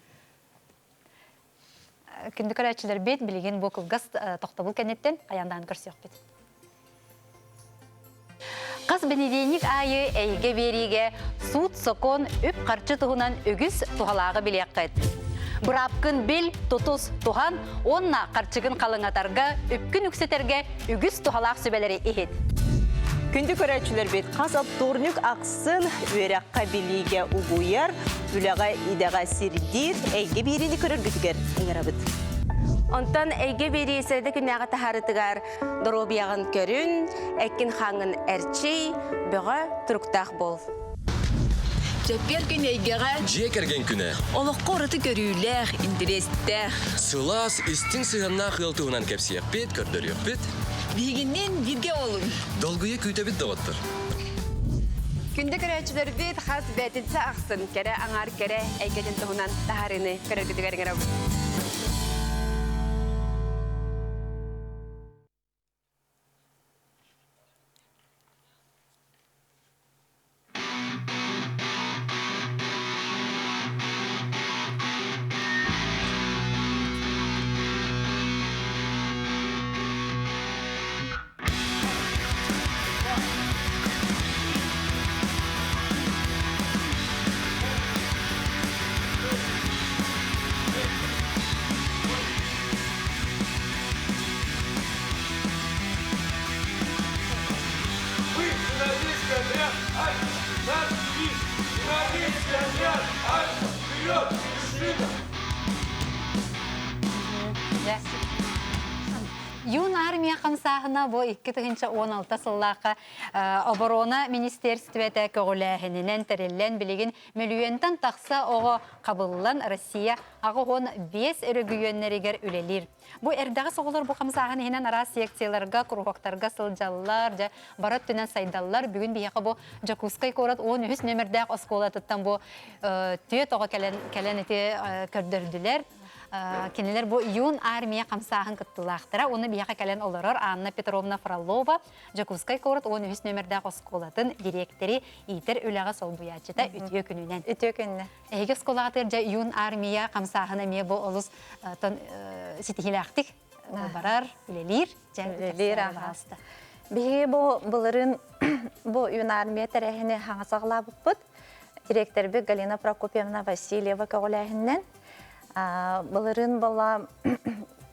Күндү көрөөччүлэрбит билигин бу кылгас тохтобул кэнниттэн хайаандаан көрсүөхпүт. Хас бэнидиэнньик аайы эйгэ биэриигэ суут-сокуон, үп-харчы туһунан үгүс туһалааҕы билиэххит. Быраапкын бил, тутус, туһан уонна харчыгын халыҥатарга, үпкүн үксэтэргэ үгүс туһалаах сүбэлэри иһит. Күндү көрөөччүлэрбит, хас оптуорнук ахсын үөрэххэ билиигэ угуйар, үлэҕэ идэҕэ сирдиир эйгэ биэриини көрөргүтүгэр ыҥырабыт. Онтон эйгэ биэрии сэрэдэ күннээҕи таһаарытыгар доруобуйаҕын көрүн, эккин-хааҥҥын эрчий, бөҕө туруктаах буол. Чэппиэр күн эйгэҕэ Дьиэ кэргэн күнэ. Олоххо ураты көрүүлээх, интэриэстээх. Сылаас, истиҥ сыһыаннаах ыал туһунан кэпсиэхпит, көрдөрүөхпүт. Биһигинниин бииргэ олуҥ. Долгуйа күүтэбит доҕоттор. Күндү көрөөччүлэрбит хас бээтинсэ ахсын кэрэ аҥаар кэрэ эйгэтин туһунан таһаарыыны көрөргүтүгэр ыҥырабыт. Юн армия хамсааһына бу 2016 сыллаахха оборона министерствете көҕүлээһининэн тэриллэн билигин мөлүйүөнтэн тахса оҕо хабыллан Россия 85 өрөгүйүөннэригэр үлэлиир. Бу эрдэҕэс оҕолор бу хамсааһын иһинэн араас секцияларга, куруһуоктарга сылдьаллар, дьэ бары өттүнэн сайдаллар. Бүгүн биһиэхэ бу Дьокуускай куорат 13 нүөмэрдээх оскуолатыттан бу түөрт оҕо кэлэн кэлэн ити көрдөрдүлэр. Кинилэр бу Юн армия хамсааһын кыттыылаахтара. Уонна биһиэхэ кэлэн олорор Анна Петровна Фролова Дьокуускай куорат 13 нүөмэрдээх оскуолатын дириэктэри иитэр үлэҕэ солбуйааччыта үтүө күнүнэн. Үтүө күнүнэн. Эһиги оскуолаҕытыгар дьэ Юн армия хамсааһына эмиэ бу олус ситиһиилээхтик барар, үлэлиир. Дьэ, үлэлиир аһаста. Биһиги бу былырыын бу Юн армия тэрээһини хаҥа саҕалаабыппыт. Директорбит Галина Прокопьевна Васильева көҕүлээһининэн былырыын була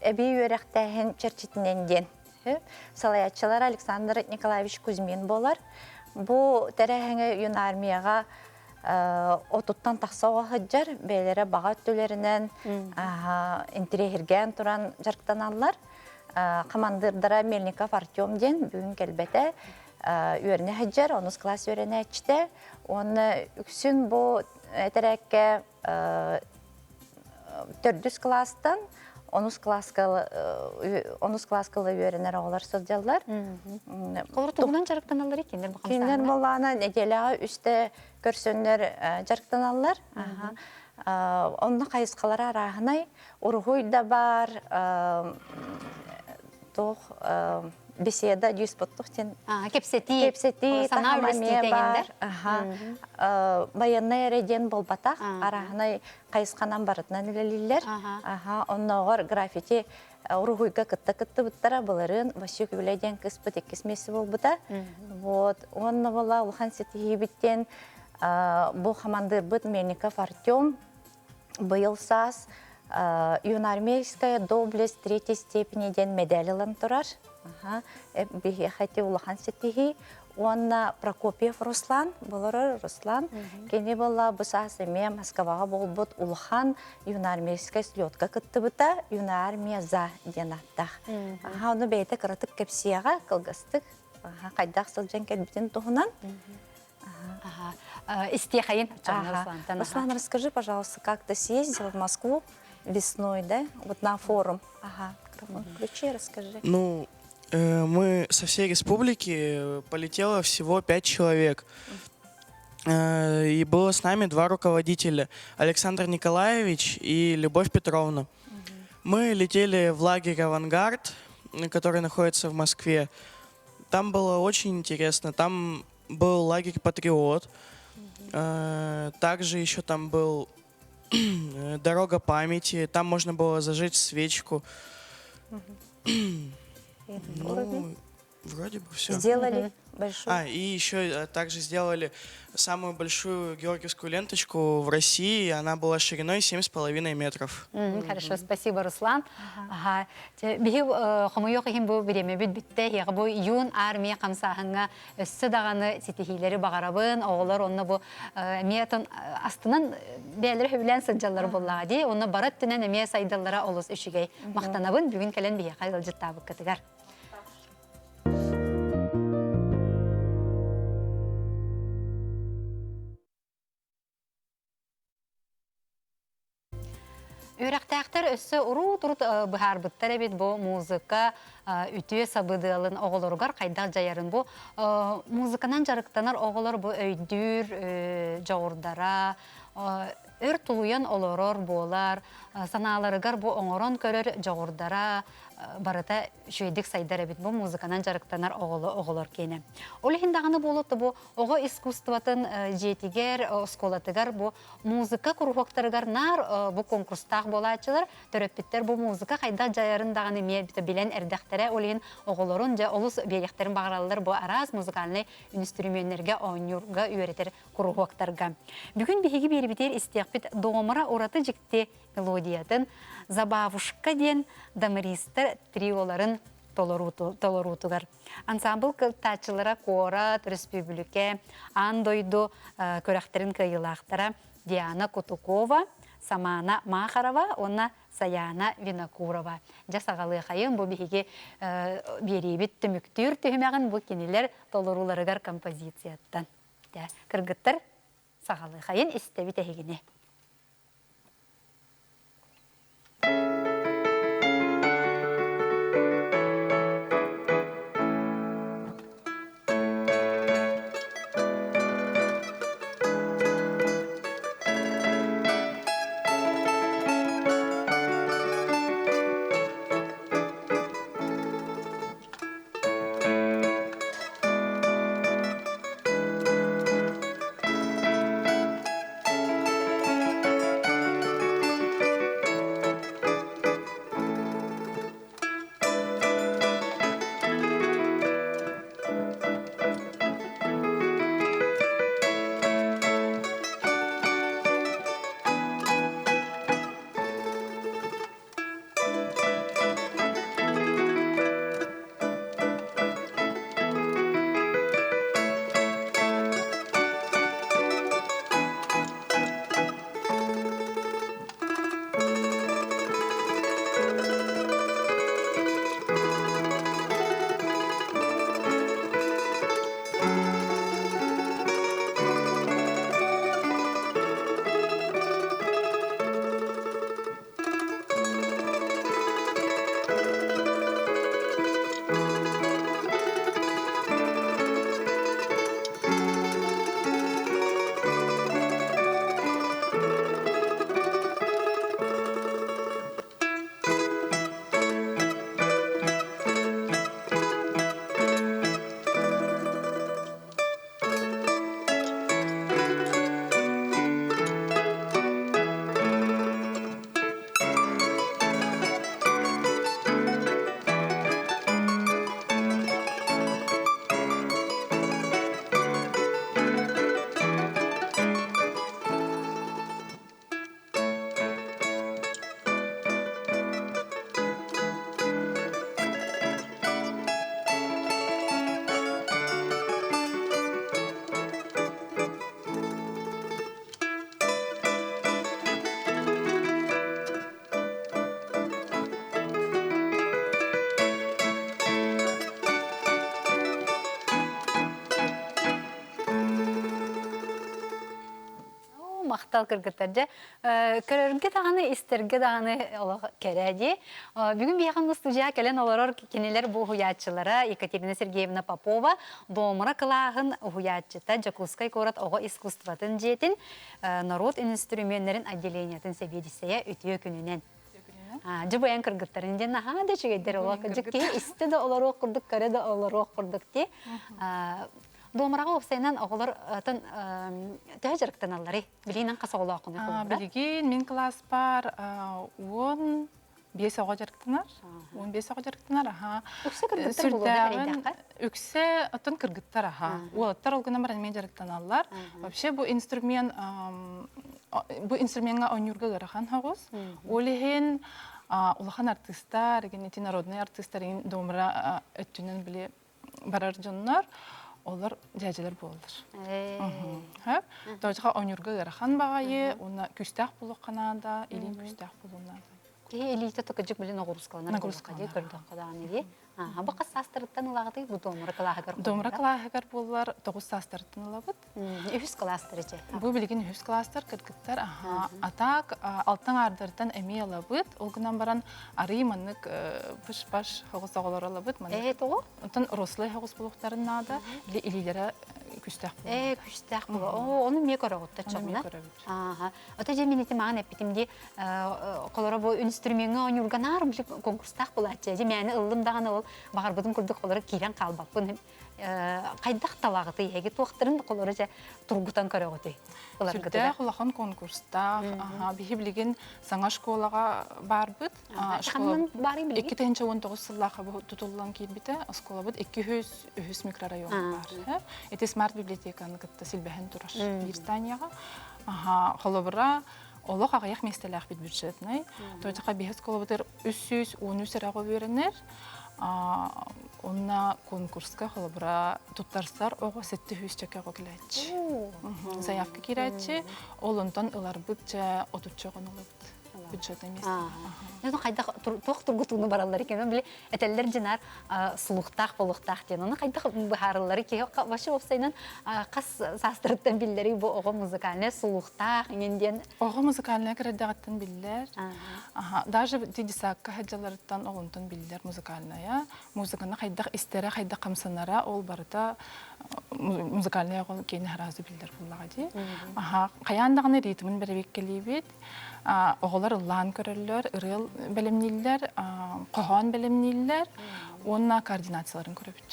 эбии үөрэхтээһин чэрчитинэн диэн салайааччылар Александр Николаевич Кузьмин буолар. Бу тэрээһиҥэ юнармияҕа отуттан тахса оҕо сылдьар, бэйэлэрэ баҕа өттүлэринэн интириэһиргээн туран дьарыктаналлар. Хамандыырдара Мельников Артем диэн бүгүн кэлбэтэ үөрэнэ сылдьар, онус класс үөрэнээччитэ. Уонна үксүн бу этэрээккэ төрдүс кылаастан онус класска онус класска үөрэнэр оҕолор сылдьаллар. Олор тугунан дьарыктаналлар кинилэр бу Кинилэр буоллаҕына нэдиэлэҕэ үстэ көрсөннөр дьарыктаналлар. Онно хайысхалара арааһынай. Уруһуй да баар, туох беседа диспуттух диэн кэпсэтии кэпсэтии санаа үллэстиитэ баар. Байыаннай эрэ диэн буолбатах, арааһынай хайысханан барытынан үлэлииллэр. Оннооҕор граффити уруһуйга кытта кыттыбыттара былырыын Васюк Юля диэн кыыспыт иккис миэстэ буолбута. Вот уонна була улахан ситиһиибиттэн бу хамандыырбыт Мельников Артем быйыл саас юноармейская доблесть третьей степени диэн медаль ылан турар. Биһиэхэ ити улахан ситиһии. Уонна Прокопьев Руслан, болорор Руслан, кини буолла бу саас эмиэ Москваҕа буолбут улахан юноармейскай слетка кыттыбыта Юноармия за диэн ааттаах. Аха, ону бэйэтэ кыратык кэпсиэҕэ, кылгастык хайдах сылдьан кэлбитин туһунан. Истиэхэйин Руслан, расскажи, пожалуйста, как ты съездил в Москву весной, да, вот на форум. Ага, микрофон включи, расскажи. Ну, мы со всей республики полетело всего пять человек. И было с нами два руководителя, Александр Николаевич и Любовь Петровна. Мы летели в лагерь «Авангард», который находится в Москве. Там было очень интересно. Там был лагерь «Патриот». Также еще там был «Дорога памяти». Там можно было зажечь свечку. Ну, вроде бы все. Сделали большую. А, и еще также сделали самую большую георгиевскую ленточку в России. Она была шириной 7,5 метров. Хорошо, спасибо, Руслан. Ага. Биһи хомойуох иһин бу бириэмэбит бүттэ. Эһиэхэ бу юн армия хамсааһыҥҥа өссө даҕаны ситиһиилэри баҕарабын. Оҕолор онно бу эмиэ астынан бэйэлэрэ сөбүлээн сылдьаллар буоллаҕа дии. Онно бары өттүнэн эмиэ сайдаллара олус үчүгэй. Махтанабын бүгүн кэлэн биһиэхэ ыалдьыттаабыккытыгар. Үөрэхтээхтэр өссө урут-урут быһаарбыттар эбит бу музыка үтүө сабыдыалын оҕолоругар хайдах дьайарын бу музыканан дьарыктанар оҕолор бу өйдүүр дьоҕурдара өр тулуйан олорор буолар санааларыгар бу оҥорон көрөр дьоҕурдара барыта үчүгэйдик сайдар эбит бу музыканан дьарыктанар оҕолор киэнэ. Ол иһин даҕаны буолуо бу оҕо искусствотын дьиэтигэр, оскуолатыгар бу музыка куруһуоктарыгар наар бу конкурстаах буолааччылар, төрөппүттэр бу музыка хайдах дьайарын даҕаны эмиэ билэн эрдэхтэрэ, ол иһин оҕолорун дьэ олус биэриэхтэрин баҕараллар бу араас музыкальнай үнүстүрүмүөннэргэ оонньуурга үөрэтэр куруһуоктарга. Бүгүн биһиги биэрбитигэр истиэхпит Домра ураты дьикти мелодиятын «Забавушка» диэн домристар триоларын. толоруутугар. Ансамбл кыттааччылара куорат, өрөспүүбүлүкэ, аан дойду күрэхтэрин кыайыылаахтара Диана Кутукова, Самана Махарова уонна Саяна Винокурова. Дьэ саҕалыахайын бу биһиги биэриибит түмүктүүр түһүмэҕин бу кинилэр толорууларыгар композицияттан. Кыргыттар саҕалыахайын истэбит эһигини. Махтал кыргыттар дьэ көрөргө даҕаны истэргэ даҕаны олох кэрэ дии. Бүгүн биһиэхэ студия кэлэн олорор кинилэр бу уһуйааччылара Екатерина Сергеевна Попова Домра кылааһын уһуйааччыта Дьокуускай куорат оҕо искусствотын дьиэтин норуот инструменнэрин отделениетын сэбиэдиссэйэ үтүө күнүнэн. Дьэ бу эн кыргыттарын диэн наһаа да үчүгэйдэр олох киһи истэ да олоруох курдук көрө да олоруох курдук дии. Дуомараҕа уопсайынан оҕолор төһө дьарыктаналларый? Билигин хас оҕолооххунуй холобура? Билигин мин кылааспар 15 оҕо дьарыктанар. 15 оҕо дьарыктанар, аха. Үксэ кыргыттар буолуо эрэйдэххэ? Үксэ оттон кыргыттар, аха. Уолаттар ол гынан баран эмиэ дьарыктаналлар. Вообще бу инструмент бу инструмеҥҥа оонньуурга ыарахан соҕус. Ол иһин улахан артыыстар, ити народнай артыыстар домра өттүнэн били барар дьоннор олор дьээдьэлэр буолаллар. Тоҕо оонньуурга ыарахан баҕайы, уонна күүстээх буолуохха наада, илиин күүстээх буолуон наада. Киһи илиитэ токыдьык билин оҕурускаланар Нагрузкаланар. көрдөххө даҕаны дии. Аха, бу хас саастарыттан ылаҕытый бу домра кылааһыгар? Домра кылааһыгар буоллар 9 саастарыттан ылабыт. Үһүс кылаастар иче. Бу билигин үһүс кылаастар кыргыттар. А так алтан аардартан эмиэ ылабыт. Ол гынан баран арый маннык пыш-паш хоҕус оҕолор ылабыт. Ээ тоҕо? Онтон рослай хоҕус булуохтарын наада. Или илиилэрэ күстээх буолар. Ээ күстээх буолар. Оо, ону эмиэ көрөҕүт чоҕуна. Ааха. Ото дьэ мин ити маҕан эппитим дии холоро бу инструмеҥҥа оонньуурга наар конкурстаах булааччы. Дьэ мээни ыллым даҕаны ол баҕарбытым курдук холоро киирэн хаалбаппын хайдах талаҕытый эһиги туохтарын холоро дьэ тургутан көрөҕүтүй Сүрдээх улахан конкурстаах. Биһи билигин саҥа школаҕа баарбыт. Ханнан баарый билигин? 2019 сыллаахха тутуллан киирбитэ. Оскуолабыт 203 микрорайон баар. Ити смарт библиотеканы кытта силбэһэн турар биир зданияҕа. Холобура, олох аҕыйах миэстэлээхпит бюджетнай. Тойтаха биһи оскуолабытыгар 313 эрэ оҕо үөрэнэр. Онна конкурска холобура туттарсар оҕо 700 чөкө оҕо кэлээччи. Заявка киирээччи, ол онтон ыларбыт чэ отучча оҕону ылабыт. Бюджетное место. Ну хайдах туох тургутууну бараллар екен били этэллэр дьинар сулуктаах болуктаах диэн оны хайдах быһаарыллары киһи вообще уопсайынан хас саастарыттан биллэри бу оҕо музыкальный сулуктаах иҥин диэн Оҕо музыкальная кыраддаҕыттан биллэр. Аха, даже ити десакка сылдьалларыттан оҕонтон биллэр музыкальная. Музыканы хайдах истэрэ, хайдах хамсанара, ол барыта музыкальная оҕо киэнэ сразу биллэр буоллаҕа дии. Аха, хайаан даҕаны ритмин бэрэбиэккэлиибит. Оҕолор ыллаан көрөллөр, ырыа бэлэмнииллэр, хоһоон бэлэмнииллэр уонна координацияларын көрөбүт.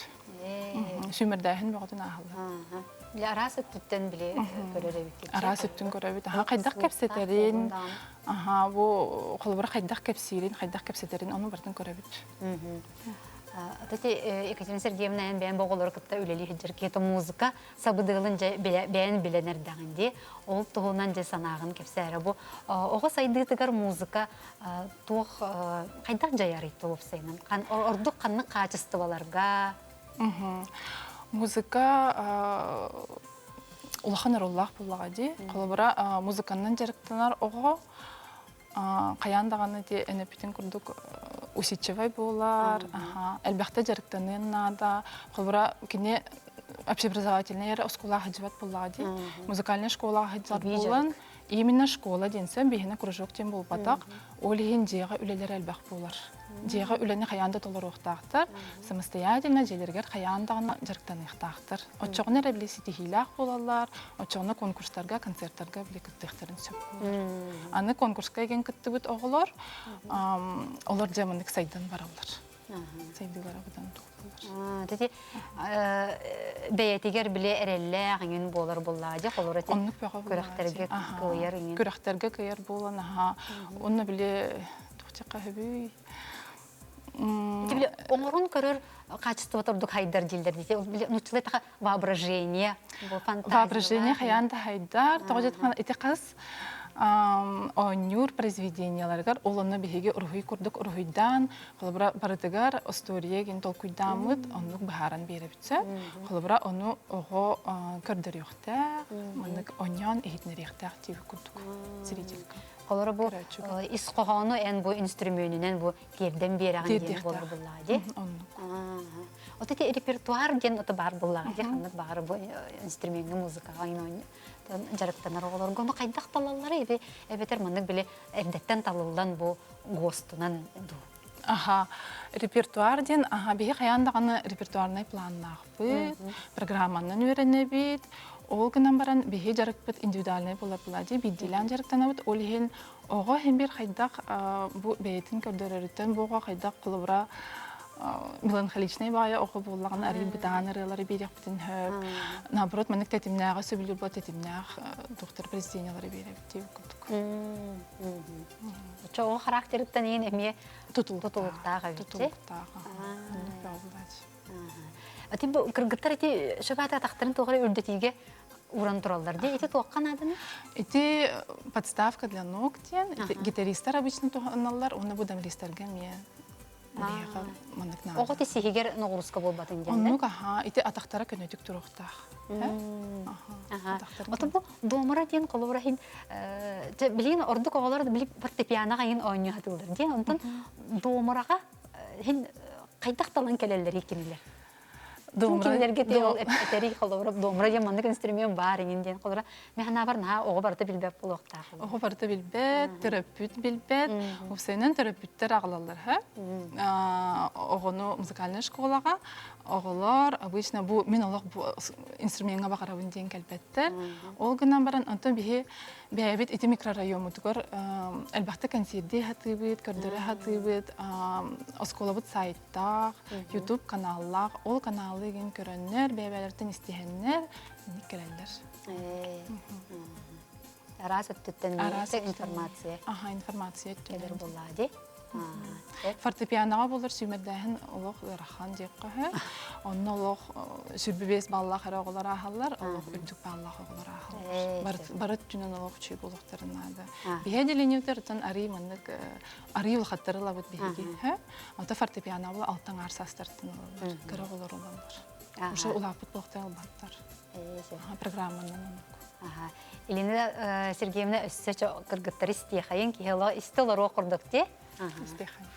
Сүүмэрдээһин бөҕөтүн ааһаллар. Били араас өттүттэн били көрөр эбиккит. Араас өттүн көрөбүт. Аха хайдах кэпсэтэрин, аха бу холобура хайдах кэпсиирин, хайдах кэпсэтэрин ону барытын көрөбүт. Тати Екатерина Сергеевна эн бэйэн оҕолору кытта үлэлии сылдьар киһи музыка сабыдыалын дьэ бэйэн билэн эрдэҕин дии. Ол туһунан дьэ санааҕын кэпсээрэ бу оҕо сайдыытыгар музыка туох хайдах дьайарый уопсайынан ордук ханнык хаачыстыбаларга Музыка улахан оруоллаах буоллаҕа дии. Холобура, музыканнан дьарыктанар оҕо хайаан даҕаны ити энэпитин курдук усидчивай буолар, элбэхтэ дьарыктаныан наада. Холобура, кини общеобразовательный эрэ оскуолаҕа сылдьыбат буоллаҕа дии. Музыкальная школаҕа сылдьар буолан, Именно школа диэн сөн биһиэнэ кружок диэн буолбатах. Ол иһин дьиэҕэ үлэлэр элбэх буолар. Дьиэҕэ үлэни хайаан да толоруохтаахтар, самостоятельно дьиэлэригэр хайаан даҕаны дьарыктаныахтаахтар. Оччоҕуна эрэ били ситиһиилээх буолаллар, оччоҕуна конкурстарга, концертарга били кыттыахтарын сөп буолар. Аны конкурска игин кыттыбыт оҕолор, олор дьэ маннык сайдан бараллар. Сайдыылара быдан туох Тети бэйэтигэр биле эрэллээх иҥин буолар буоллаа дьэ холоро Оннук бөҕө күрэхтэргэ кыайар иҥин. Күрэхтэргэ кыайар буолан аха онно биле туохчакка хөбүй Ити биле оҥорон көрөр качество ордук хайдар дииллэр дии. Биле нуччалай таха воображение, фантазия. Воображение хайаан да хайдар. Тоҕо дьэтхан ити хас оонньуур произведенияларыгар ол онно биһиги уруһуй курдук уруһуйдаан холобура барытыгар остуоруйа гин толкуйдааммыт оннук быһааран биэрэбит холобура ону оҕо көрдөрүөхтээх маннык оонньоон иһитинэриэхтээх диэбит курдук зрительга Холоро бу ис хоһоону эн бу инструментинэн бу тиэрдэн биэрэҕин диэн буолар буллаҕа дии. Оннук. Вот эти репертуар диэн ото баар буллаҕа дии ханнык баҕар бу инструмеҥҥа музыкаҕа дьарыктанар оҕолорго ону хайдах талаллара эби эбэтэр маннык били эрдэттэн талыллан бу ГОСТунан дуу. Аха, репертуар диэн аха биһи хайаан даҕаны репертуарнай планнаахпыт, программанан үөрэнэбит. Ол гынан баран биһи дьарыкпыт индивидуальнай буолар буолаа дии, биирдиилээн дьарыктанабыт. Ол иһин оҕо иһин биир хайдах бу бэйэтин көрдөрөрүттэн бу оҕо хайдах холобура меланхоличнай баайа оҕо буоллаҕына арыый бытаан ырыалары биэриэхпитин сөп. Наоборот, маннык тэтимнээҕи сөбүлүүр буола тэтимнээх доктор произведениялары биэрэбит диэбит курдук. Оччоҕо характерыттан иин эмиэ тутулуктаах эбит. Тутулуктаах. Ати бу кыргыттар ити шөбаата атахтарын туох эрэ үрдэтиигэ уран тураллар дии. Ити туохха нааданы? Ити подставка для ног диэн гитаристар обычно туһаналлар, уонна бу дамлистарга эмиэ биһиэхэ маннык наада. Оҕо сиһигэр ноҕуруска буолбатын диэн. Оннук аха, ити атахтара көнөтүк туруохтаах. Ото бу домра диэн холобура иһин билигин ордук оҕолор били фортепианоҕа иһин оонньуу сатыыллар диэн. Онтон домраҕа иһин хайдах талан кэлэллэрий кинилэр? Кинилэргэ ол этэрий холобура домра диэн маннык инструмент баар иҥин диэн холобура мен санаабар наһаа оҕо барыта билбэт буолуохтаах. Оҕо барыта билбэт, төрөппүт билбэт. Уопсайынан төрөппүттэр аҕалаллар һэ. Оҕону музыкальнай школаҕа оҕолор обычно бу мин олох бу инструмеҥҥа баҕарабын диэн кэлбэттэр. Ол гынан баран онтон биһи бэйэбит ити микрорайоммутугар элбэхтик кэнсиэрдии сатыыбыт, көрдөрө сатыыбыт, оскуолабыт сайттаах, YouTube каналлаах, ол каналы игин көрөннөр, бэйэбэлэртэн истиһэннэр инник кэлэллэр. Араас өттүттэн информация. Аха, информация кэлэр буоллаа дии. Фортепианоҕа буолар сүүмэрдээһин олох ыарахан диэххэ сөп. Онно олох сүрбүбиэс баллаах эрэ оҕолор ааһаллар, олох үрдүк баллаах оҕолор ааһаллар. Бары өттүнэн олох үчүгэй буолуохтарын наада. Биһи отделениетыттан арый маннык арый улахаттары ылабыт биһиги. Ото фортепиано була алтан аар саастартан ылаллар, кыра оҕолор ылаллар. Уже улааппыт буолуохтан ылбаттар. Программанан оннук. Елена Сергеевна өссө кыргыттар истиэхэйин киһи истэ олоруох курдук дии. Истиэхэйин.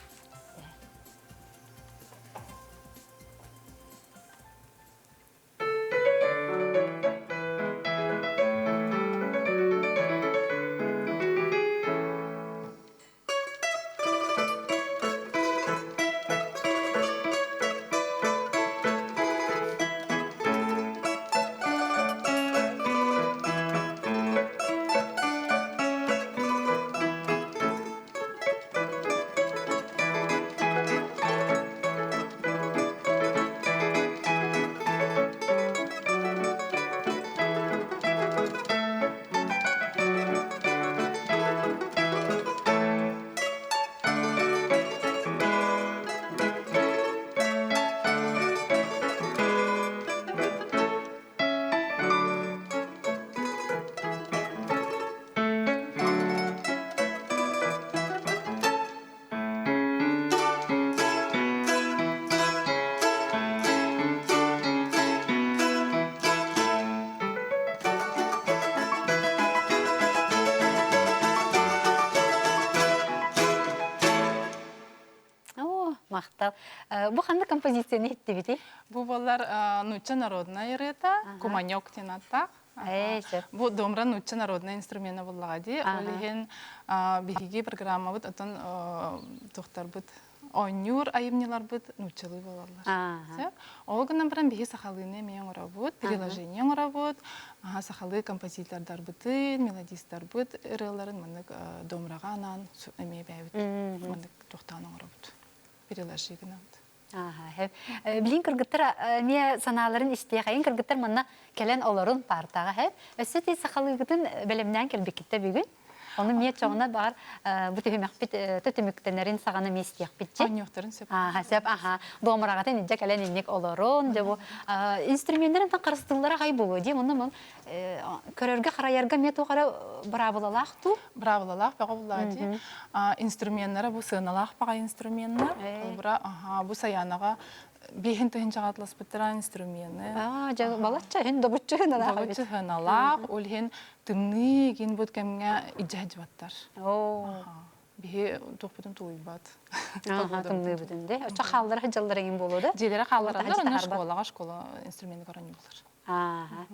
Оо, махтал. Бу ханнык композицияны иһиттибитий? Бу буолар нуучча народнай ырыата, куманек диэн ааттаах. Бу домра нуучча народнай инструмена буллаҕа дии. Ол иһин биһиги программабыт отон тухтарбыт оонньуур айымньыларбыт нууччалыы буолаллар. Ол гынан баран биһи сахалыыны эмиэ оҥоробут, приложение оҥоробут, сахалыы композитордарбытын, мелодистарбыт ырыаларын маннык домраҕа анаан эмиэ бэйэбит маннык туохтаан оҥоробут, приложи гынабыт. Билин кыргыттар эмиэ санааларын истиэхэйин кыргыттар манна кэлэн олорун паартаҕа һэ. Өссө ти сахалыыгытын бэлэмнээн кэлбиккиттэ бүгүн. Ону миэ чоҕуна баар бу түһүмэхпит түмүктэнэрин саҕана миэ истиэхпит чи. Онньуохтарын сөп. Аха сөп аха. Дуомараҕатын илдьэ кэлэн инник олорун дьэ бу инструменнарын тан харыстыыллара хай буолуо дии. Онно мон көрөргө харайарга эмиэ туох эрэ быраабылалаах дуу? Быраабылалаах бөҕө буллаҕа дии. Инструменнара бу сыаналаах баҕай инструменнар. Холобура, бу Саянаҕа биэһин тыһыынчаҕа атласпыттара инструмены. Аа, дьэ, балачча иһин добуччу сыаналаах эбит. Добуччу сыаналаах, ол иһин тымныы игин бут кэмҥэ илдьэ сылдьыбаттар. Биһи туохпутун тулуйбат. Тымныыбытын де. Оччо хааллара сылдьаллар эҥин буолуо да? Дьиэлэрэ хааллараллар, онно школаҕа школа инструмены көрөн булар. Ааха.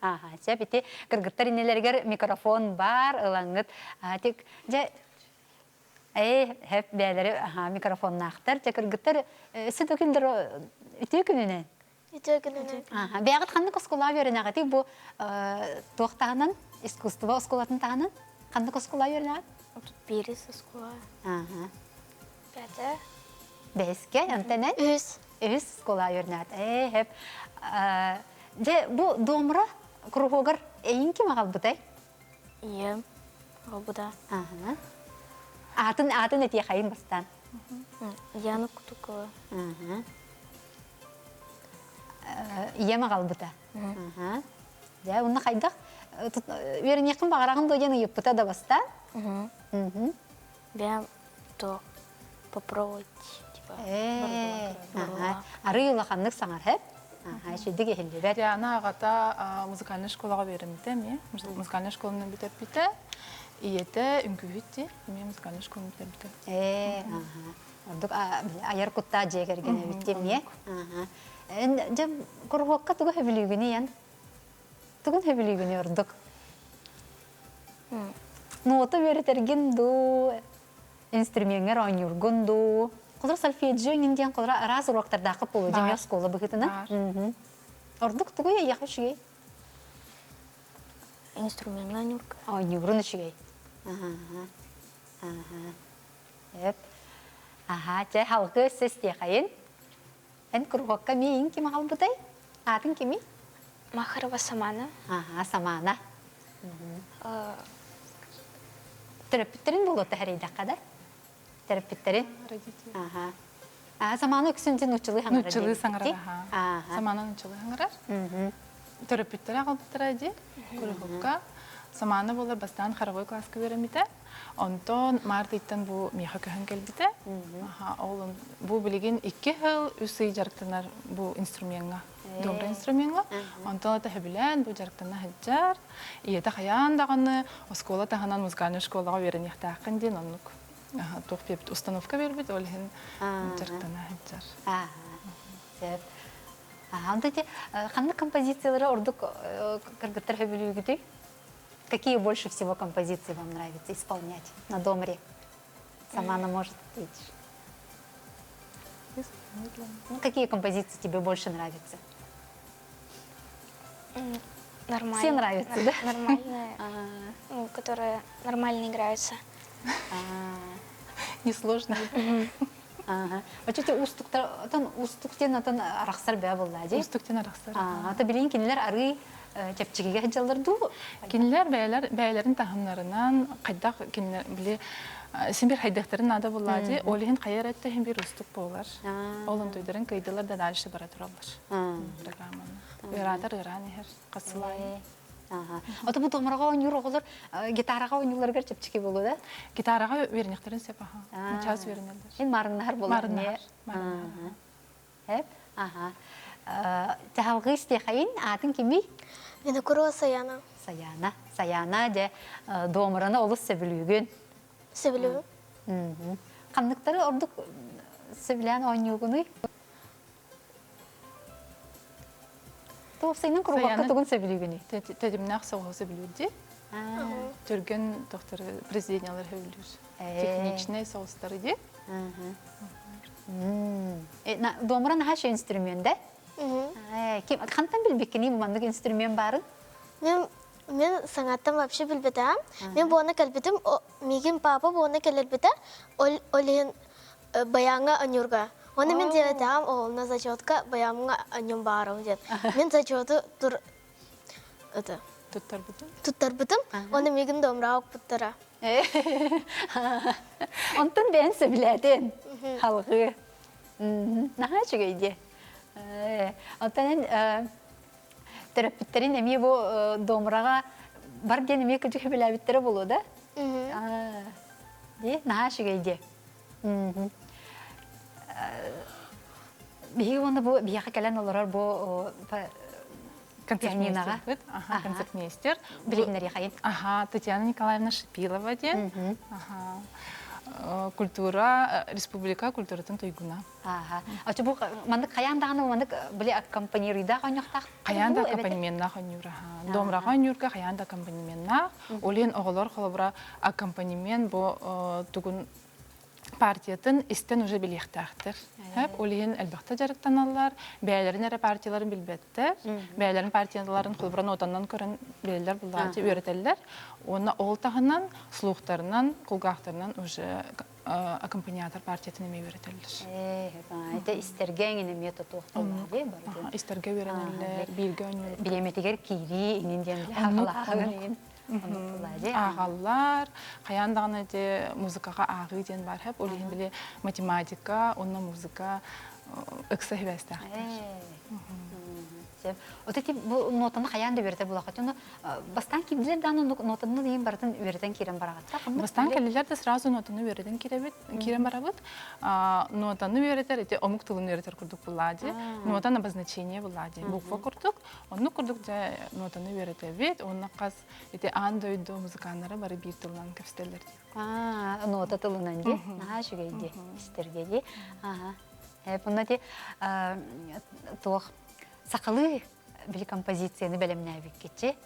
Ааха. Сөп ити кыргыттар иннилэригэр микрофон бар ылаҥҥыт. Тик дьэ ээ хэп бээлэри микрофоннаахтар. Дьэ кыргыттар өссө да күндэр үтүө күнүнэн. Үтүө күнүнэн. Ааха. Бэйэҕит ханнык оскуолаҕа үөрэнэҕитий бу туох таһынан искусство оскуолатын таһынан ханнык оскуолаҕа үөрэнэҕит? 31 оскуола. Ааха. Пятая. Бэһискэ, онтон Үһүс. Үһүс оскуолаҕа үөрэнэҕит. Ээ, хэп. Дьэ, бу домра кругогар эйин ким аҕалбытай? Ийэм аҕалбыта. Аха. Аатын аатын этиэхэйин бастаан. Яна Кутукова. Аха. Ийэм аҕалбыта. Аха. Дьэ, уонна хайдах үөрэниэххин баҕараҕын дуо диэн ыйыппыта да бастаан? Бэйэм то попробовать типа Арый улаханнык саҥар һэп. Үчүгдүк иһиллибэт. Диана аҕата музыкальнай школаҕа үөрэммитэ эмиэ. Музыкальнай школаны бүтэрбитэ. Ийэтэ үҥкүүһүт дии, эмиэ музыкальнай школаны бүтэрбитэ. Ээ, ордук айар куттаах дьиэ кэргэн эбит эмиэ. Дьэ, куруһуокка тугу сөбүлүүгүнүй эн? Тугун сөбүлүүгүнүй ордук? Нота үөрэтэргин дуу, инструмеҥҥар оонньуургун дуу? Холобур, сольфеджио иҥин диэн холобура араас уруоктардаахха буолуо дьиҥ оскуола быһыытынан. Ордук тугуй эйиэхэ үчүгэй? Инструмеҥҥа оонньуурга. Оонньуурун үчүгэй. Эп. Аха, чэ, халгы өссө истиэхэйин. Эн куруһуокка миин ким аҕалбытай? Аатын кимий? Махарова Самана. Аха, Самана. Төрөппүттэрин буолуо тэһэрийдэххэ да? Төрөппүттэри? Аха. А саманы үксүн нуччалыы хаҥарар. Нуччалыы саҥарар, аха. Саманы нуччалыы хаҥарар. Төрөппүттэрэ аҕалбыттара дии, куруһукка. Саманы буолар бастаан хоровой класска үөрэммитэ. Онтон март ыйтан бу миэхэ көһөн кэлбитэ. Аха, ол бу билигин икки сыл, үс ый дьарыктанар бу инструмеҥҥа. Домра инструмеҥҥа. Онтон это сөбүлээн бу дьарыктана сылдьар. Ийэтэ хайаан даҕаны оскуола таһынан музыкальнай школаҕа үөрэниэхтээххин диэн оннук туох биэрбит установка биэрбит ол иһин дьарыктана сылдьар. Сөп. Онто ити ханнык композициялары ордук кыргыттар сөбүлүүгүтүй? Какие больше всего композиции вам нравится исполнять на домре? Сама она может ответить. Ну, какие композиции тебе больше нравятся? Нормально. Все нравятся, да? Нормальные, ну, которые нормально играются. Несложно. Очути устуктан устуктен атын арахсар бää болла ди. Устуктен арахсар. Ата билин кинилер арый чэпчэкигэ сылдьаллар дуу? Кинилэр бэйэлэр бэйэлэрин таһымнарынан хайдах кинилэр били син бир хайдахтарын наада булла ди. Ол иһин хайа эрэтте иһин бир устук буолар. Ол онтуйдарын кыйдылар да дальше бара тураллар. Программаны. Ыараатар ыараан иһэр хасылай. Ото бу домраҕа оонньуур оҕолор гитараҕа оонньууларыгар чэпчэки буолуо да? Гитараҕа үөрэнэхтэрин сөп аха. Час үөрэнэллэр. Ин марыннаһар буолар. Марыннаһар. Эп, аха. Чаһалгы истиэхэйин аатын кимий? Винокурова Саяна. Саяна. Саяна дьэ домраны олус сөбүлүүгүн. Сөбүлүүбүн. Ханныктары ордук сөбүлээн оонньуугунуй? Туохсайнын курубакка тугун сөбүлүүгүнүй? Тэтимнээх соҕуһу сөбүлүүр дии. Түргэн тохтору произведениялар сөбүлүүр. Техничнэй соҕустары дии. Домра наһаа инструмент да? Хантан билбиккиний маннык инструмент баарын? Мен мен саҥаттан вообще билбэтим. Мен буона кэлбитим, миигин папа буона кэлэрбитэ, ол иһин баяҥҥа анньуурга. Оны мен диэбэтэҕим, оҕолуна зачетка баяҥҥа анньум баарым диэн. Мен зачету тур это туттарбытым. Туттарбытым. Оны миигин домраға укпуттара. Онтон бэйэн сөбүлээтин халгыы. Наһаа үчүгэй дии. Оттон төрөппүттэрин эмиэ бу домраҕа бар диэн эмиэ кыдьык сөбүлээбиттэрэ буолуо да? Дии, наһаа үчүгэй дии. Биһиги уонна бу биһиэхэ кэлэн олорор бу пианиноҕа. Аха, концертмейстер. Билигиннэриэхэйин. Аха, Татьяна Николаевна Шипилова диэн. Аха. Культура, республика культуратын туйгуна. Аха. Очо бу маннык хайаан даҕаны маннык били аккомпанируйдаах оонньуохтаах. Хайаан да аккомпанеменнаах оонньуур аха. Домраҕа оонньуурга хайаан да аккомпанеменнаах. Ол иһин оҕолор холобура аккомпанемент бу тугун партиятын истэн уже билиэхтээхтэр. Ол иһин элбэхтэ дьарыктаналлар, бэйэлэрин эрэ партияларын билбэттэр, бэйэлэрин партияларын холобура нотанан көрөн билэллэр буллааччы үөрэтэллэр. Уонна ол таһынан слухтарынан, кулгаахтарынан уже аккомпаниатор партиятын эмиэ үөрэтэллэр. Это истэргэ эҥин эмиэ тотуох буоллаҕа Истэргэ үөрэнэллэр, бииргэ оонньууллар. Бириэмэтигэр киирии иҥин диэн хаалааҕын Ааҕаллар, хайаан даҕаны ити музыкаҕа ааҕыы диэн баар хэп, ол иһин били математика уонна музыка ыкса сибээстээхтэр. Сөп. Вот эти бу нотаны хайаан да үөрэтэ булахат. Ону бастаан киирдилэр дааны нотаны дейин барытын үөрэтэн киирэн бараҕатта. Бастаан кэллилэр да сразу нотаны үөрэтэн киирэбит, киирэн барабыт. Нотаны үөрэтэр ити омук тылын үөрэтэр курдук буллаа дии. Нотаны обозначение буллаа дии. Буква курдук. Оннук курдук дьэ нотаны үөрэтэбит. Уонна хас ити аан дойду музыканнара бары биир тылынан кэпсэтэллэр дии. Аа, нота тылынан дии. Наһаа үчүгэй дии. Истэргэ дии. Аха. Э, ти туох сахалыы били композицияны бэлэмнээбиккичи.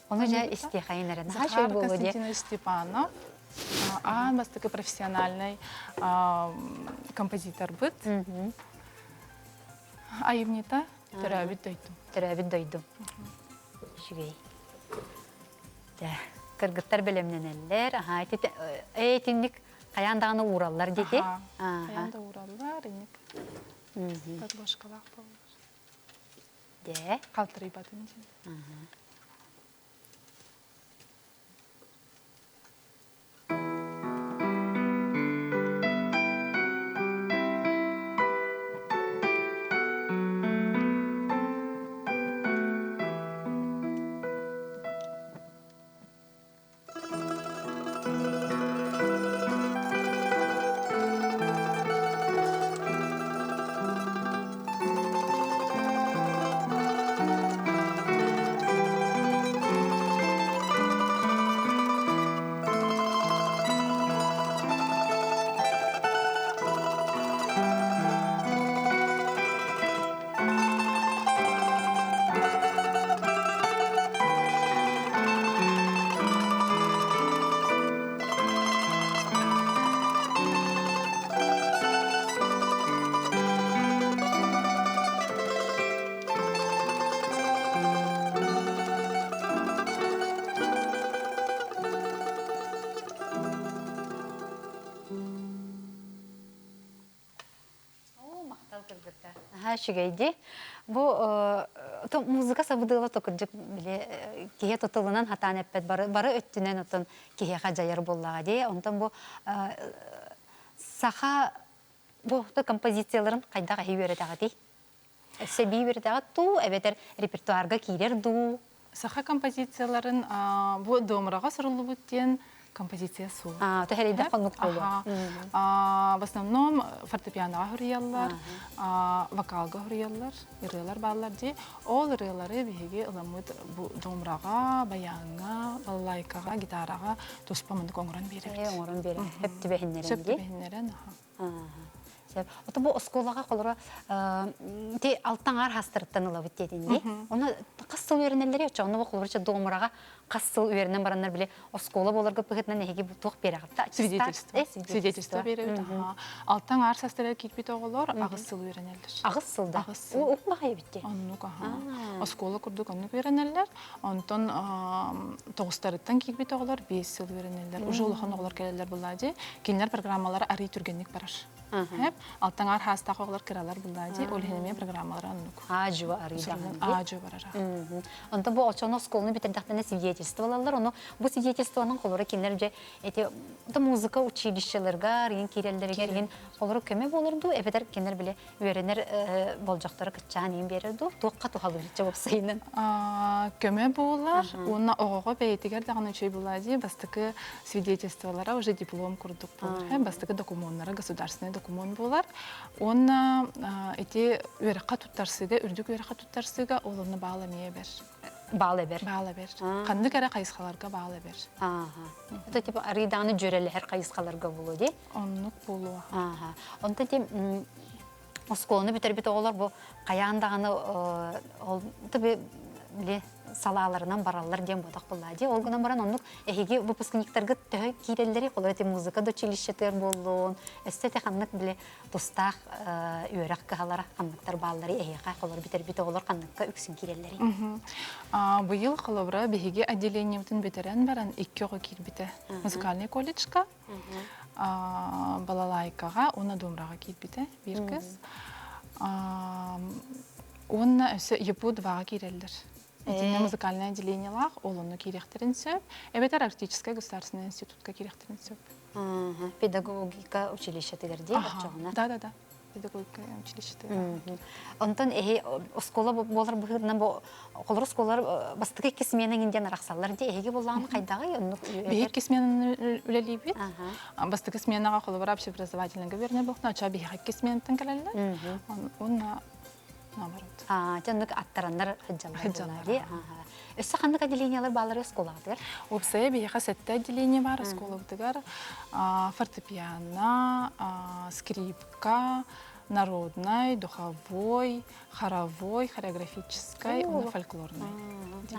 Ону дьэ истиэхэйин эрэ. Наһаа үчүгэй буолуо дии. Константинович Степанов аан бастакы профессиональный композиторбыт. Айымньыта Төрөөбүт дойдум. Төрөөбүт дойдум. Үчүгэй. Дьэ, кыргыттар бэлэмнэнэллэр. Аха, итинник хайаан даҕаны уураллар диэки. Хайаан да уураллар, инник. Подложкалаах буолар. Дьэ. Халтарыйбатын диэн. Наһаа үчүгэй дии. Бу музыка сабыдыала то кырдьык били киһи тутулунан хатаан эппэт бары бары өттүнэн отон киһиэхэ дьайар буоллаҕа дии. Онтон бу саха бу композицияларын хайдах эһи үөрэтэҕитий? Өссө бии үөрэтэҕит дуу, эбэтэр репертуарга киирэр дуу? Саха композицияларын бу домраҕа суруллубут диэн композиция суох. А, төһөлөйдөх хоннук буолуо. В основном фортепианоҕа хуруйаллар, вокалга хуруйаллар, ырыалар бааллар дии. Ол ырыалары биһиги ыламмыт бу домраҕа, баяҥҥа, балалайкаҕа, гитараҕа туспа мындык оҥорон биэрэбит. Оҥорон биэрэбит. Сөп түбэһиннэрэн Сөп түбэһиннэрэн, аха. Сөп. Ото бу оскуолаҕа холоро ти алтаҥар хастарыттан ылабыт диэтин дии. Оны хас сыл үөрэнэллэри оччоҕуна бу холобура домураҕа хас сыл үөрэнэн бараннар били оскуола буоларга быһыытынан эһиги бу туох биэрэҕит Свидетельство. Свидетельство биэрэбит. Алтаҥ аар састара киирбит оҕолор аҕыс сыл үөрэнэллэр. Аҕыс сыл да? Аҕыс сыл. Ук баҕайы битти. Оннук аха. Оскуола курдук оннук үөрэнэллэр. Онтон тоҕустарыттан киирбит оҕолор биэс сыл үөрэнэллэр. Уже улахан оҕолор кэлэллэр буллаа дии. Кинилэр программалара арый түргэнник барар. Алтаҥар хаастаах оҕолор кыралар буллаа дии. Ол иһин эмиэ программалара оннук. Аа-дьуо арый даҕаны. Аа-дьуо барар. Онтон бу очону оскуоланы бүтэрдэхтэринэ свидетельство ылаллар. Ону бу свидетельствонан холоро кинилэр дьэ эти музыка училищеларга иһин киирэллэригэр иһин холоро көмө буолар дуу эбэтэр кинилэр били үөрэнэр болдьохторо кыччаан иһин биэрэр дуу туохха туһалыыр чэ уопсайынан көмө буолар уонна оҕоҕо бэйэтигэр даҕаны үчүгэй буолаа дии бастакы свидетельстволара уже диплом курдук буолар бастакы докумуоннара государственный документ буолар уонна ити үөрэххэ туттарсыыга үрдүк үөрэххэ туттарсыыга ол онно баал эмиэ эбэр баал эбэр баал эбэр ханнык эрэ хайысхаларга баал эбэр Это типа арыйдааны дьүөрэлэһэр хайысхаларга буолуо дии Оннук буолуо. Ааха. Онтон ти оскуоланы бүтэрбит оҕолор бу хайаан даҕаны ол таби били салааларынан бараллар диэн буотах буоллаа дии. Ол гынан баран оннук эһиги выпускниктаргыт төһө киирэллэри холор эти музыка да училищетыгар буоллун, өссө эти ханнык били тустаах үөрэх кыһалара ханныктар бааллары эһиэхэ холор бүтэрбит оҕолор ханныкка үксүн киирэллэрий? Быйыл холобура биһиги отделениебытын бүтэрэн баран икки оҕо киирбитэ. Музыкальный колледжка балалайкаҕа уонна домраҕа киирбитэ биир кыз. Уонна өссө ЕПУ-2-ҕа киирэллэр. Итиннэ музыкальное отделениелаах ол онно киириэхтэрин сөп. Эбэтэр Арктическай государственный институтка киириэхтэрин сөп. Педагогика училищетыгар дии оччоҕуна. Да-да-да. Педагогика училищетыгар. Онтон эһи оскуола буолар быһыытынан бу холор оскуолалар бастакы икки смена диэн арахсаллар дии эһиги буллаҕын хайдаҕый оннук Биһи икки сменаны үлэлиибит. Бастакы сменаҕа холобура общеобразовательныйга үөрэнэр буолуохтаах, оччоҕо биһиэхэ икки сменаттан кэлэллэр. Уонна наоборот. Аа, оннук аттараннар сылдьаллар дии. Өссө ханнык отделениелар бааллар оскуолаҕытыгар? Уопсайа биһиэхэ сэттэ отделение баар оскуолабытыгар. Фортепиано, скрипка, народнай, духовой, хоровой, хореографическай уонна фольклорнай.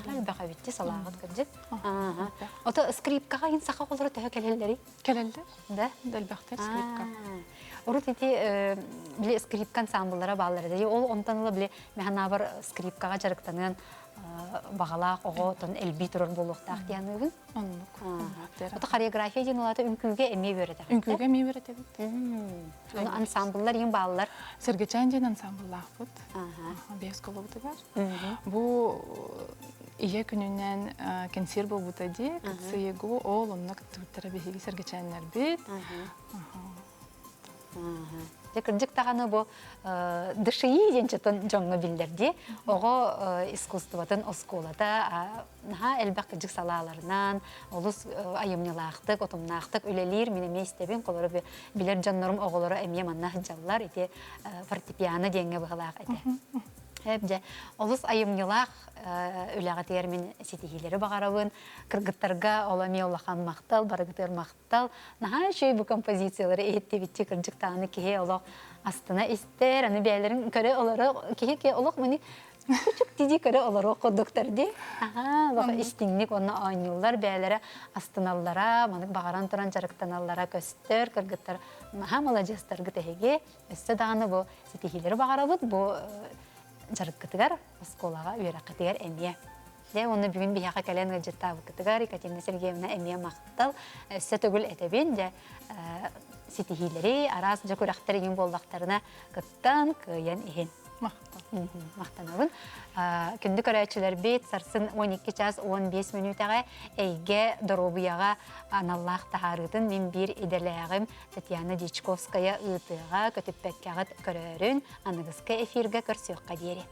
Элбэх эбитти салааҕыт кырдьык. Ото скрипкаҕа ин саха оҕолоро төһө кэлэллэрий? Кэлэллэр. Да? Элбэхтэр скрипка. Урут ити били скрипка ансамбллара бааллар этэ. Ол онтон ыла били механабар скрипкаҕа дьарыктаныан баҕалаах оҕо отон элбии турар буолуохтаах диэн аныыбын. Оннук. Ото хореография диэн улаата үҥкүүгэ эмиэ үөрэтэҕит. Үҥкүүгэ эмиэ үөрэтэбит. Ону ансамбллар иҥ бааллар. Сэргэчээн диэн ансамбллаахпыт. Биэс колобутугар. Бу ийэ күнүнэн кэнсиэр буолбута дии. КЦЕГУ ол онно кыттыбыттара биһиги сэргэчээннэрбит. Дьэ кырдьык даҕаны бу ДШИ диэн чытын дьоҥҥо биллэр дии. Оҕо искусствотын оскуолата наһаа элбэх кырдьык салааларынан олус айымньылаахтык, утумнаахтык үлэлиир. Мин эмиэ истэбин, холоро билэр дьоннорум оҕолоро эмиэ манна сылдьаллар. Ити фортепиано диэҥҥэ быһылаах этэ. Дьэ, олус айымньылаах үлэҕитигэр мин ситиһиилэри баҕарабын. Кыргыттарга ол эмиэ улахан махтал, барыгытыгар махтал. Наһаа үчүгэй бу композициялары иһиттибитчи кырдьык даҕаны киһи олох астына истэр, аны бэйэлэрин көрө олоро киһи ки олох маны күчүк дии көрө олоруох курдуктар дии. Аһаа, баха истиҥник уонна оонньууллар бэйэлэрэ астыналлара, манык баҕаран туран дьарыктаналлара көстөр, кыргыттар наһаа маладьыастаргыт эһиги. Өссө даҕаны бу ситиһиилэри баҕарабыт бу дьарыккытыгар, оскуолаҕа үөрэххитигэр эмиэ. Дьэ, уонна бүгүн биһиэхэ кэлэн ыалдьыттаабыккытыгар Екатерина Сергеевна эмиэ махтал. Өссө төгүл этэбин, дьэ, ситиһиилэри, араас дьэ күрэхтэр иҥин буоллахтарына кыттан, кыайан иһин. Махтанабын. Күндү көрөөччүлэрбит сарсын 12 час 15 мүнүүтэҕэ эйгэ доруобуйаҕа аналлаах таһаарыытын мин биир идэлээҕим Татьяна Дьячковская ыытыаҕа көтүппэккэҕит көрөөрүн аныгыскы эфиргэ көрсүөххэ диэри.